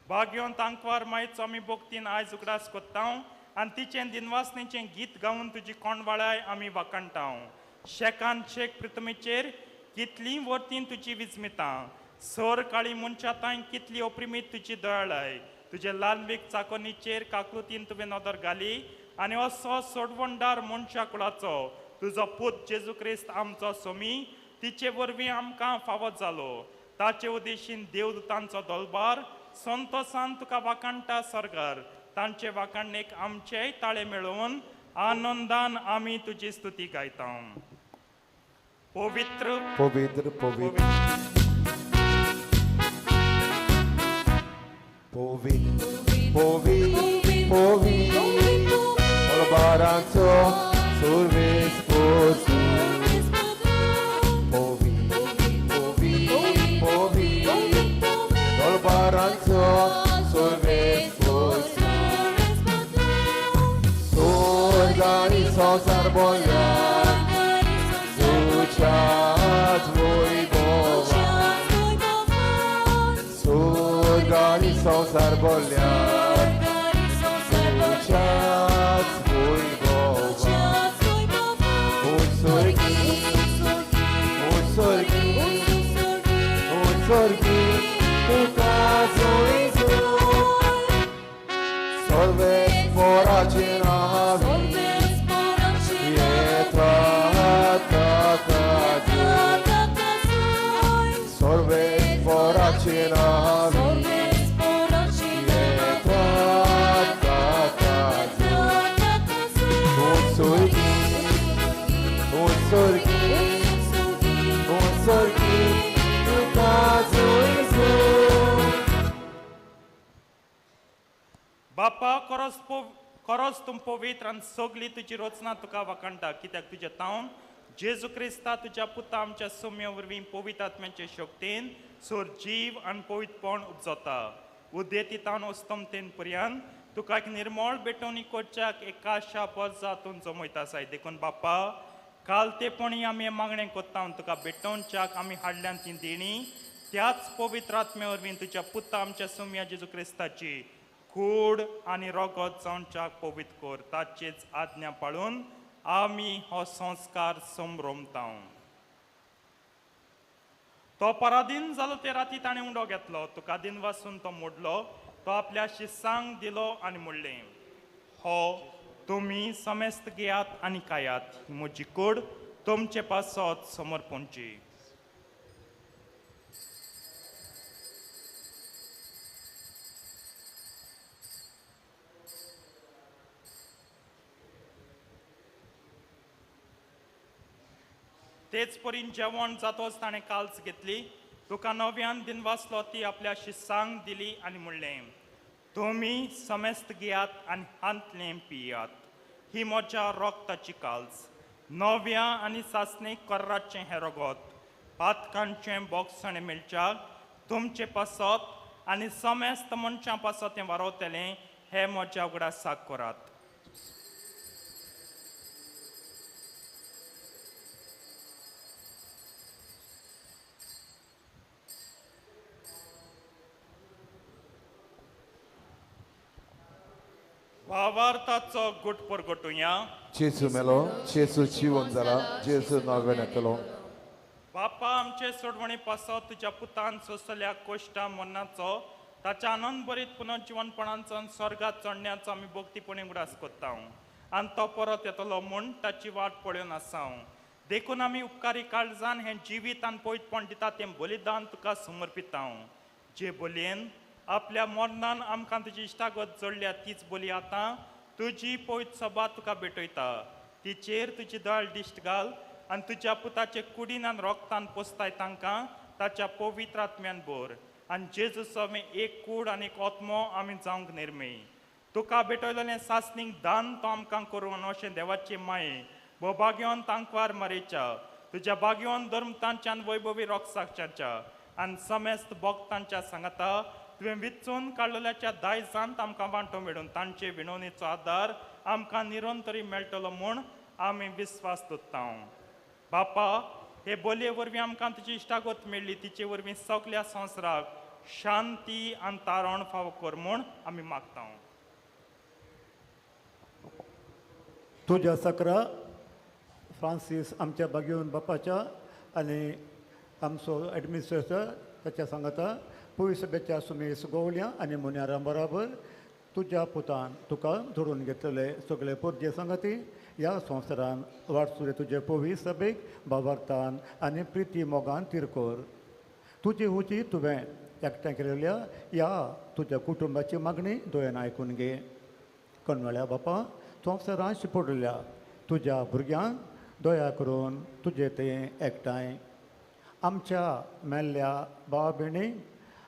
S3: भाग्योन तांकवार मायचो आमी भक्तीन आयज उगडास कोत्ता आनी तिचें दिनवासणेचें गीत गावन तुजी कोंडवाळाय आमी वाखाणटा. शेकान शेक प्रितमेचेर कितलीं वर्तीन तुजी विजमितां सर काळी मनशा तांय कितली अप्रिमीत तुजी दयाळाय. तुजे लालवीक चाकोनीचेर काकृतीन तुवें नदर घाली आनी असो सोडवणदार मनशा कुळाचो तुजो पूत जेजू क्रिस्त आमचो सोमी तिचे वरवीं आमकां फावो जालो. ताचे उद्देशीन देवदूतांचो दलबार संतोसान तुका वाखाणटा सरकार. तांचे वाखाणणेक आमचेय ताळे मेळोवन आनंदान आमी तुजी स्तुती गायता. पवित्र
S1: पवित्र पवित्र पवित्र पवित्र पवित्र बारांचो सर्वेस्पोर बारांचो सर्वेस्पोर स्वर्गानी संवसार बोल्या तुज्याच वैभवान स्वर्गानी संवसार बोल्या तुज्याच वैभवान. उत्सर्गी उत्सर्गी उत्सर्गी तुका जोय सर्वेस्पराचे नांवी येता सर्वेस्पराचे नांवी येता उत्सर्गी उत्सर्गी उत्सर्गी तुका जोय.
S3: बापा खरोच तूं पवित्र आनी सगली तुजी रचना तुका वाखाणटा, कित्याक तुज्या तावन जेजू क्रिस्ता तुज्या पुता आमच्या सुम्या वरवीं पवित्र आत्म्याचे शक्तीन सोर जीव आनी पवित्रपण उपजता. उद्देती तावन अस्तमतेन पर्यंत तुका एक निर्मळ भेटवणी करच्याक एकाशा पोजा तूं जमयता आसाय. देखून बापा काल तेपणी आमी मागणें कोत्ता तुका भेटोवच्याक आमी हाडल्यान ती देणी त्याच पवित्र आत्म्या वरवीं तुज्या पुता आमच्या सुम्या जेजू क्रिस्ताची कूड आनी रोगत जावच्याक पवित्र कर. ताचेच आज्ञा पाळून आमी हो संस्कार संभ्रमता. तो पराधीन जालो ते राती ताणें उंडो घेतलो, तुका दिन वासून तो मोडलो, तो आपल्या शिसांक दिलो आनी म्हणलें, हो तुमी समेस्त घेयात आनी खायात, म्हजी कूड तुमचे पासत समर्पणची. तेच परीन जेवण जातोच ताणें काल्स घेतली, तुका नव्यान दिनवासलो, ती आपल्या शिसांक दिली आनी म्हणलें, तुमी समेस्त घेयात आनी हांतलें पियात, ही म्हज्या रोगताची काल्स, नव्या आनी सासणीक कर्राचें हें रोगत, पातकांचें बोगसणें मेळच्याक तुमचे पासत आनी समेस्त मनशां पासत तें वारवतलें, हें म्हज्या उगडासाक करात. भावार्थाचो गुट परगटुया.
S1: जेजू मेलो, जेजू जिवन जाला, जेजू नव्यान येतलो.
S3: बापा आमचे सोडवणे पासत तुज्या पुतान सोंसल्या कोश्टा मरणाचो, ताच्या आनंद भरीत पुनर्जिवनपणाचो आनी स्वर्गात चडण्याचो आमी भक्तीपणी उगडास कोत्ता आनी तो परत येतलो म्हूण ताची वाट पळोवन आसा. देखून आमी उपकारी काळजान हें जिवीत आनी पवित्रपण दिता तें बलिदान तुका समर्पिता. जे बोलयेन आपल्या मरणान आमकां तुजी इश्टागत जोडल्या तीच बोली आतां तुजी पवित्र सभा तुका भेटयता. तिचेर तुजी दयाळ दिश्ट घाल आनी तुज्या पुताचे कुडीन आनी रोगतान पोसताय तांकां ताच्या पवित्र आत्म्यान भर आनी जेजूचो आमी एक कूड आनी एक आत्मो आमी जावंक निर्मी. तुका भेटयलेलें सासणीक दान तो आमकां करून अशें देवाचे माये भोभाग्योन तांकवार मारेच्या तुज्या भाग्योन धर्म तांच्यान वैभवी रोगसाक्षाच्या आनी समेस्त भक्तांच्या सांगाता तुवें विचून काडलेल्याच्या दायजांत आमकां वांटो मेळून तांचे विणवणेचो आदार आमकां निरंतरी मेळटलो म्हूण आमी विस्वास दवरता. बापा हे बोलये वरवीं आमकां तुजी इश्टागत मेळ्ळी, तिचे वरवीं सगल्या संवसाराक शांती आनी तारण फावो कर म्हूण आमी मागता.
S8: तुज्या सकरा फ्रांसीस आमच्या बागेवन बापाच्या आनी आमचो एडमिनिस्ट्रेटर ताच्या सांगाता पयस सभेच्या सुमेस गोवल्या आनी मुन्यारां बराबर तुज्या पुतान तुका धरून घेतलेले सगळे पोरजे सांगाती ह्या संवसारान वाटसुरे तुजे पवी सभेक बाबार्थान आनी प्रिती मोगान तिरकोर. तुजी हुजी तुवें एकठांय केलेल्या ह्या तुज्या कुटुंबाची मागणी दोळ्यान आयकून घे. कणवळ्या बापा संवसारान शिपडल्या तुज्या भुरग्यांक दया करून तुजे ते एकठांय आमच्या मेल्ल्या भाव भयणी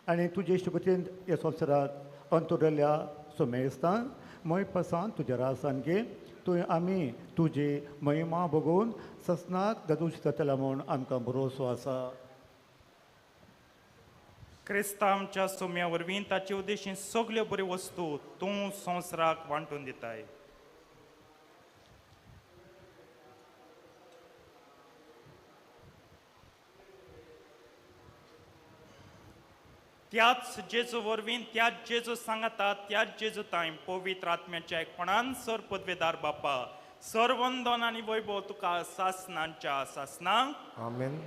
S8: आनी तुजे शुभतेन ह्या संवसारांत अंतुरल्या सुमेस्तान मोयपासान तुज्या रासान घे. तुवें आमी तुजी महिमा बघून ससनाक ददूश जातला म्हूण आमकां भरोसो आसा.
S3: क्रिस्ता आमच्या सोम्या वरवीं ताचे उद्देशीन सगल्यो बऱ्यो वस्तू तूं संवसाराक वांटून दिताय. त्याच जेजू वरवीं त्याच जेजू सांगाता त्याच जेजू तांय पवित्र आत्म्याच्या एकपणान सर पदवेदार बापा सर्वंदन आनी वैभव तुका सासनांच्या सासनांक.
S1: आमेन.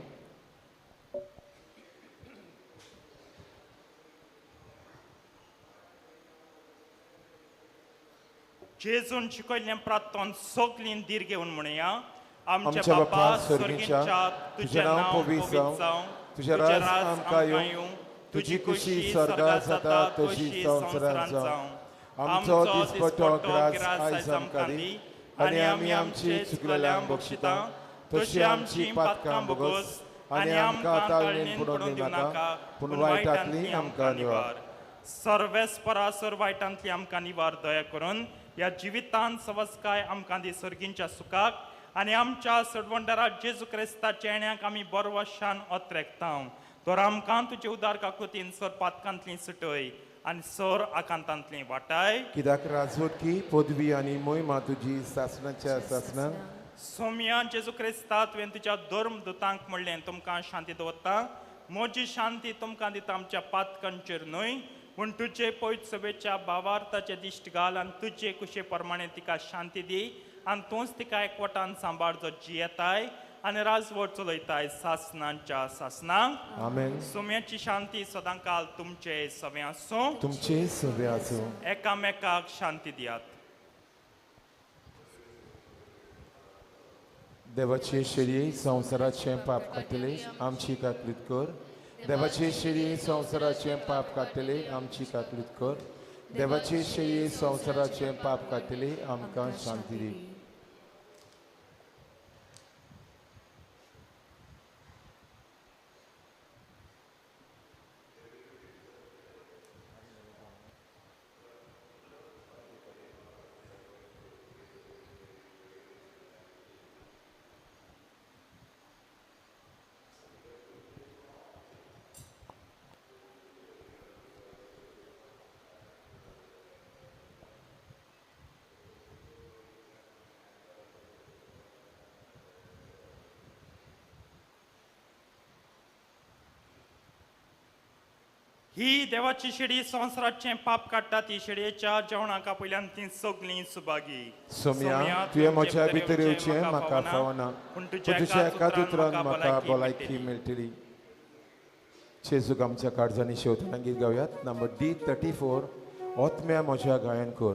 S3: जेजून शिकयल्लें प्रार्थन सगलीं धीर घेवन म्हणया. आमच्या बापा स्वर्गींच्या तुजें नांव पवित्र जावं,
S1: तुजें राज आमकां येवं, तुजी खुशी स्वर्गात जाता तशी संवसारांत जावं. आमचो दिसपट्टो ग्रास आयज आमकां दी आनी आमी आमची चुकलेल्यांक बक्षिता तशी आमची पातकां भोगोस आनी आमकां ताळणेन पडोवन दिवं नाका, पूण वायटांतली आमकां निवार.
S3: सर्वेस्परा सर वायटांतली आमकां निवार दया करून ह्या जिवितान सवस्काय आमकां दी सर्गींच्या सुखाक आनी आमच्या सडवंडरा जेजू क्रिस्ताच्या येण्याक आमी बरवशान अत्रेकता. तर आमकां तुजे उदार काकुतीन सर पातकांतली सुटय आनी सर आकांतांतली वाटाय.
S1: कित्याक राजवटकी पदवी आनी मोहिमा तुजी सासणाच्या सासणाक.
S3: सोम्या जेजू क्रिस्ता तुवें तुज्या धर्म दुतांक म्हणलें तुमकां शांती दवरता, म्हजी शांती तुमकां दिता, आमच्या पातकांचेर न्हय पूण तुजे पयत सभेच्या भावार्थाचे दिश्ट घाल आनी तुजे कुशे प्रमाणे तिका शांती दी आनी तूंच तिका एकवटान सांबाळ जो जियेताय आनी राजवट चलयताय सासणांच्या सासणांक.
S1: आमेन.
S3: सोम्याची शांती सदांकाल तुमचे सवे आसूं,
S1: तुमचे सवे आसूं.
S3: एकामेकाक शांती दियात.
S1: देवाचे शेळये संवसाराचें पाप काडटले आमची काकलीत कर. देवाचे शेळये संवसाराचें पाप काडटले आमची काकलीत कर. देवाचे शेळये संवसाराचें पाप काडटले आमकां शांती दी.
S3: ही देवाची शेडी संवसाराचें पाप काडटा ती शेडयेच्या जेवणाक आपयल्यान ती सगळीं सुभागी.
S1: सोम्या तुवें म्हज्या भितर येवचें म्हाका फावना, पूण तुज्या एकाच उतरान म्हाका भलायकी मेळटली. जेजूक आमच्या काळजांनी शेवतना गीत गावयात नंबर D34 ओतम्या म्हज्या गायन कर.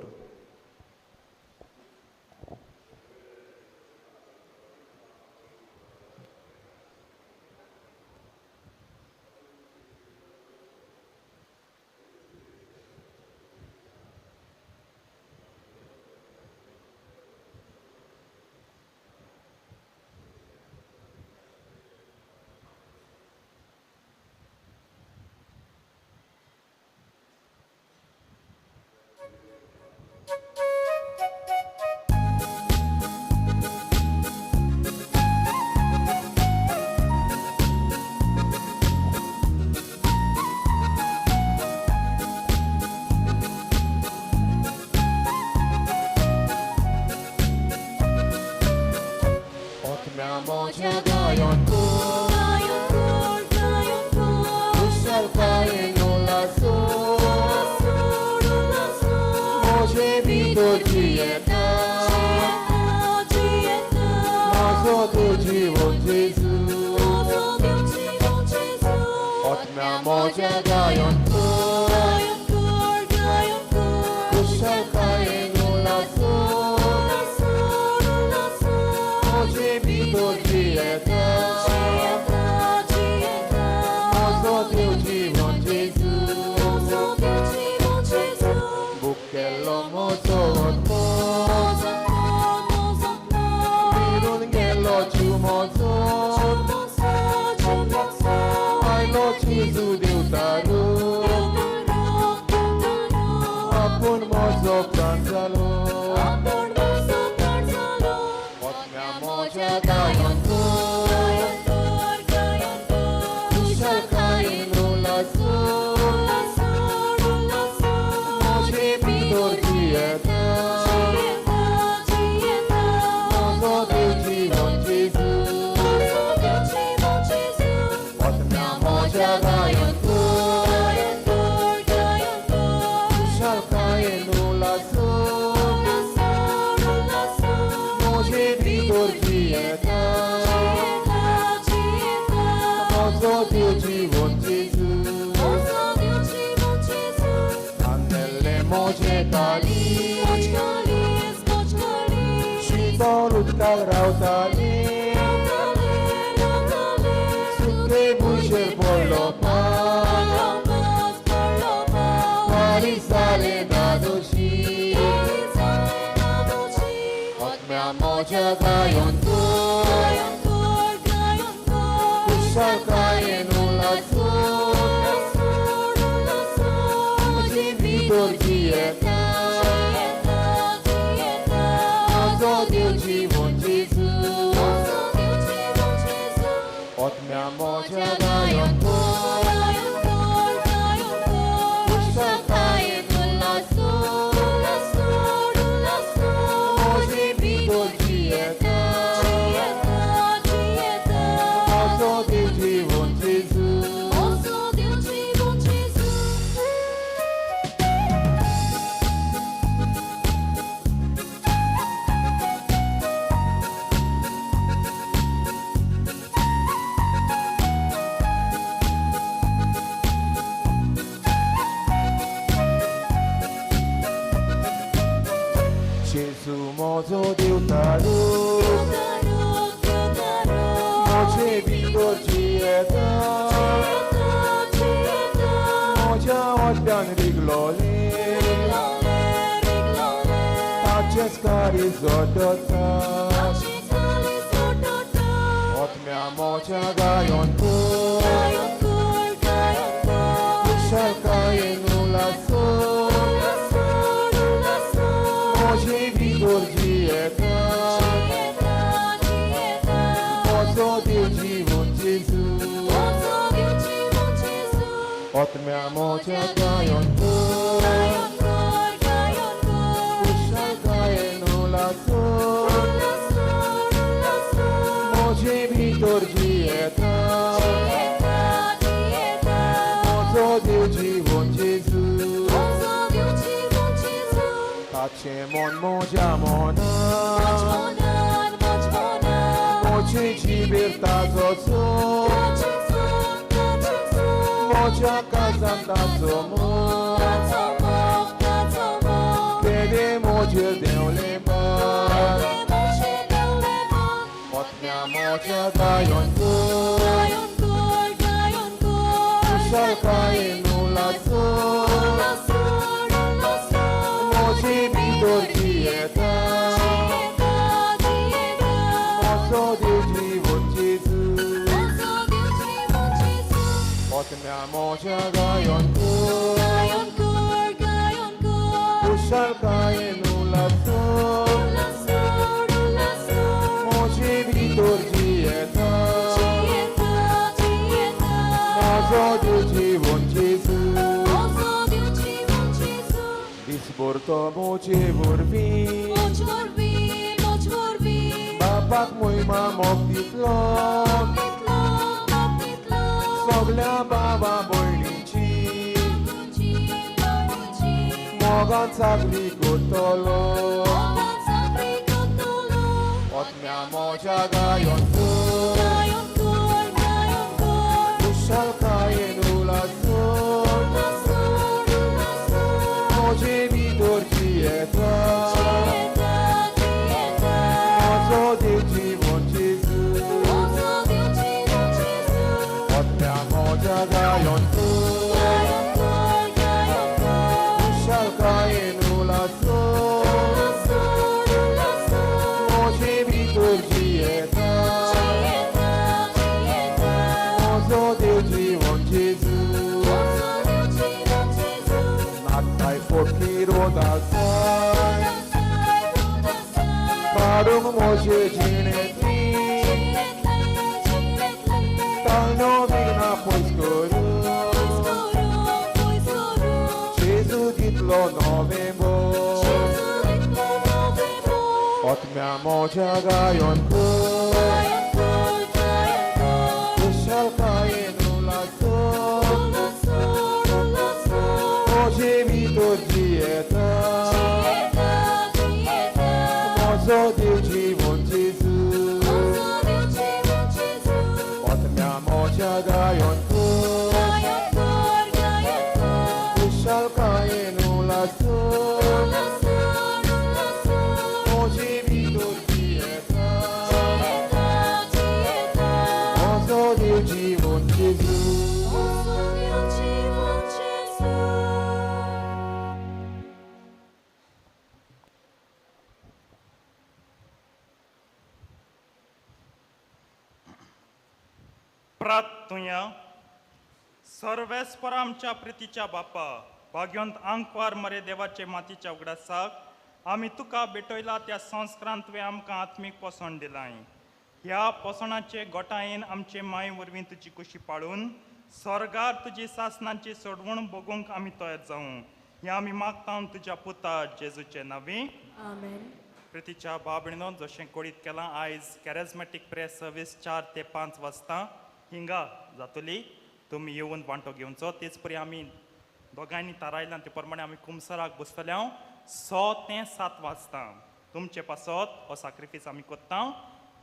S2: भितर जियेता म्हजो देव जिवन जेजू आत्म्या म्हज्या गायन खुशालकायेन उल्लासो म्हजे भितर जियेता म्हजो देव जिवन जेजू. जेजू म्हजो देवतारो म्हजे भितर जियेता म्हज्या वट्यान रिगलोलें ताचेंच कार्य जोडटा आत्म्या म्हज्या गायन खुशालकायेन उल्लासो म्हजे भितर जियेता म्हजो देव जिवन जेजू आत्म्या म्हज्या गायन खुशालकायेन उल्लासो म्हजे भितर जियेता म्हजो देव जिवन जेजू ताचें मन म्हज्या मनान म्हजे जिबेर ताजो सोद म्हज्या काळजान ताचो मोग तेणें म्हजेर देंवलें भार आत्म्या म्हज्या गायन खुशालकायेन उल्लासो म्हजे भितर जियेता म्हजो देव जिवन जेजू आत्म्या म्हज्या गायन खुशालकायेन उल्लासो म्हजे भितर जियेता म्हजो देव जिवन जेजू. दीसभर तो म्हजे वरवीं बापाक मोहिमा मोग दितलो सगल्या बाबा भयणीची मोगान चाकरी करतलो आत्म्या म्हज्या गायन खुशालकायेन उल्लासो म्हजे भितर जियेता म्हजो देव जिवन जेजू आत्म्या म्हज्या गायन खुशालकायेन उल्लासो म्हजे भितर जियेता म्हजो देव जिवन जेजू. नाकाय फोटली रोदासाय काडूंक म्हजे जिणेंतली ताळणो विघ्नां पयस करून जेजू दितलो नवें बोल आत्म्या म्हज्या गायन खुशालकायेन उल्लासो म्हजे भितर जियेता म्हजो देव जिवन जेजू आत्म्या म्हज्या गायन खुशालकायेन उल्लासो म्हजे भितर जियेता म्हजो देव जिवन जेजू.
S3: प्रार्थुया. सर्वेस्पर आमच्या प्रितीच्या बापा, भाग्यवंत आंकवार मरे देवाचे मातीच्या उगडासाक आमी तुका भेटयला त्या संस्कारान तुवें आमकां आत्मीक पोसण दिलाय. ह्या पोसणाचे गोटायेन आमचे माय वरवीं तुजी कुशी पाळून स्वर्गार तुजी सासनाची सोडवण भोगूंक आमी तयार जावं. ह्या आमी मागता तुज्या पुता जेजूचे नांवी.
S7: आमेन.
S3: प्रितीच्या भाव भयणीनो, जशें कळीत केलां आयज कॅरेजमॅटीक प्रेयर सर्वीस 4 ते 5 वाजता हिंगा जातली. तुमी येवन वांटो घेवचो. तेच परी आमी दोगांयनी थारायलां ते प्रमाणे आमी कुमसराक बसतले हांव 6 ते 7 वाजता. तुमचे पासत हो साक्रिफीस आमी कोत्ता.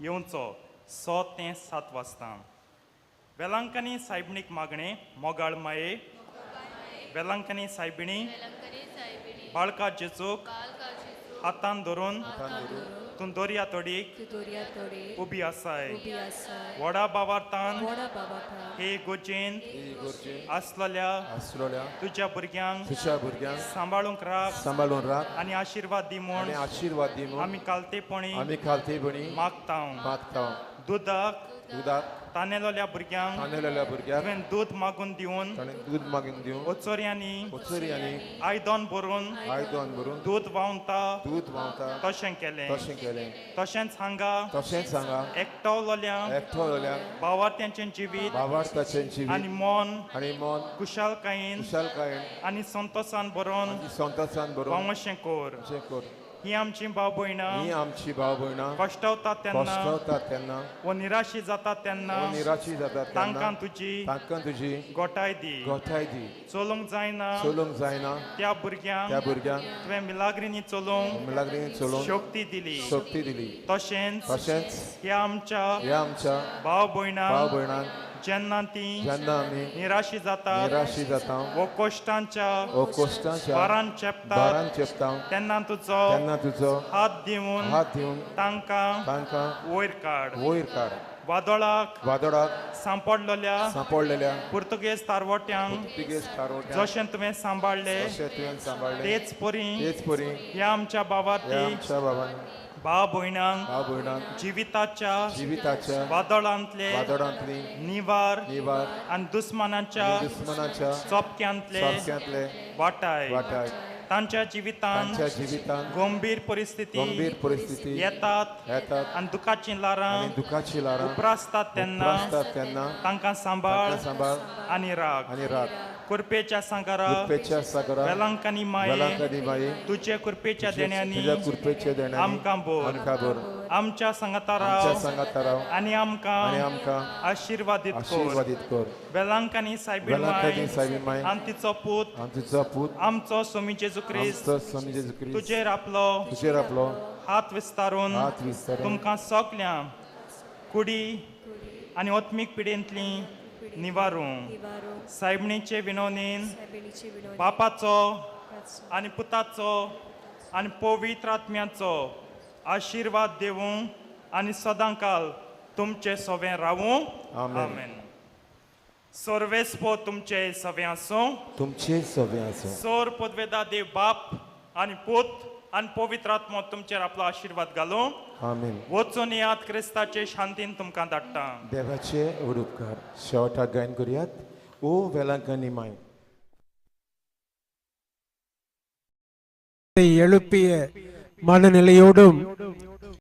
S3: येवचो 6 ते 7 वाजता. वेलांकनी सायबणीक मागणें. मोगाळ माये, वेलांकनी सायबिणी बाळका जेजूक हातान धरून तूं दर्या तडीक उबी आसाय. व्हडा बावार्थान हे गोजेन आसलेल्या तुज्या भुरग्यांक सांबाळूंक राख आनी आशिर्वाद दी म्हूण आमी कालतेपणी मागता. दुदाक तानेलोल्या भुरग्यांक तुवें दूद मागून दिवन ओचोऱ्यांनी आयदन भरून दूद व्हांवता तशें केलें. तशेंच हांगा एकटवलोल्या भावार्थ्यांचें जिवीत आनी मन कुशालकायेन आनी संतोसान भरून व्हांवशें कर. ही आमची भाव भयणां कश्टवतात तेन्ना वो निराशी जातात तेन्ना तांकां तुजी गोठाय दी. चलूंक जायना त्या भुरग्यांक तुवें मिलाग्रींनी चलूंक शक्ती दिली. तशेंच ह्या आमच्या भाव भयणांक जेन्ना ती निराशी जातात वो कश्टांच्या भारान चेपतात तेन्ना तुजो हात दिवन तांकां वयर काड. वादळाक सांपडलेल्या पुर्तुगेज तारवट्यांक जशें तुवें सांबाळ्ळें तेच परी ह्या आमच्या भावार्थी भाव भयणांक जिविताच्या वादळांतले निवार आनी दुस्मानाच्या चोपक्यांतले वाटाय. तांच्या जिवितांत गंभीर परिस्थिती येतात आनी दुखाचीं ल्हारां उप्रासतात तेन्ना तांकां सांबाळ आनी राग. कृपेच्या सागरा वेलांकनी माये तुजे कृपेच्या देण्यांनी आमकां भर. आमच्या सांगाता राव आनी आमकां आशिर्वादीत कर. वेलांकनी सायबीण माय आनी तिचो पूत आमचो स्वामी जेजू क्रिस्त तुजेर आपलो हात विस्तारून तुमकां सगळ्या कुडी आनी आत्मीक पिडेंतली निवारूं. सायबणीचे विनवणीन बापाचो आनी पुताचो आनी पवित्र आत्म्याचो आशिर्वाद देवूं आनी सदांकाल तुमचे सवें रावूं. आमेन. सर्वेस्पो तुमचे सवें आसूं.
S1: तुमचे सवें आसूं.
S3: सोर पदवेदा देव बाप आनी पूत आनी पवित्र आत्मो तुमचेर आपलो आशिर्वाद घालूं.
S1: आमेन.
S3: वचून याद क्रिस्ताचे शांतीन तुमकां धाडटा.
S1: देवाचे उपकार. शेवटाक गायन करुयात ओ वेलांकनी माय.
S9: எழுப்பிய மனநிலையோடும்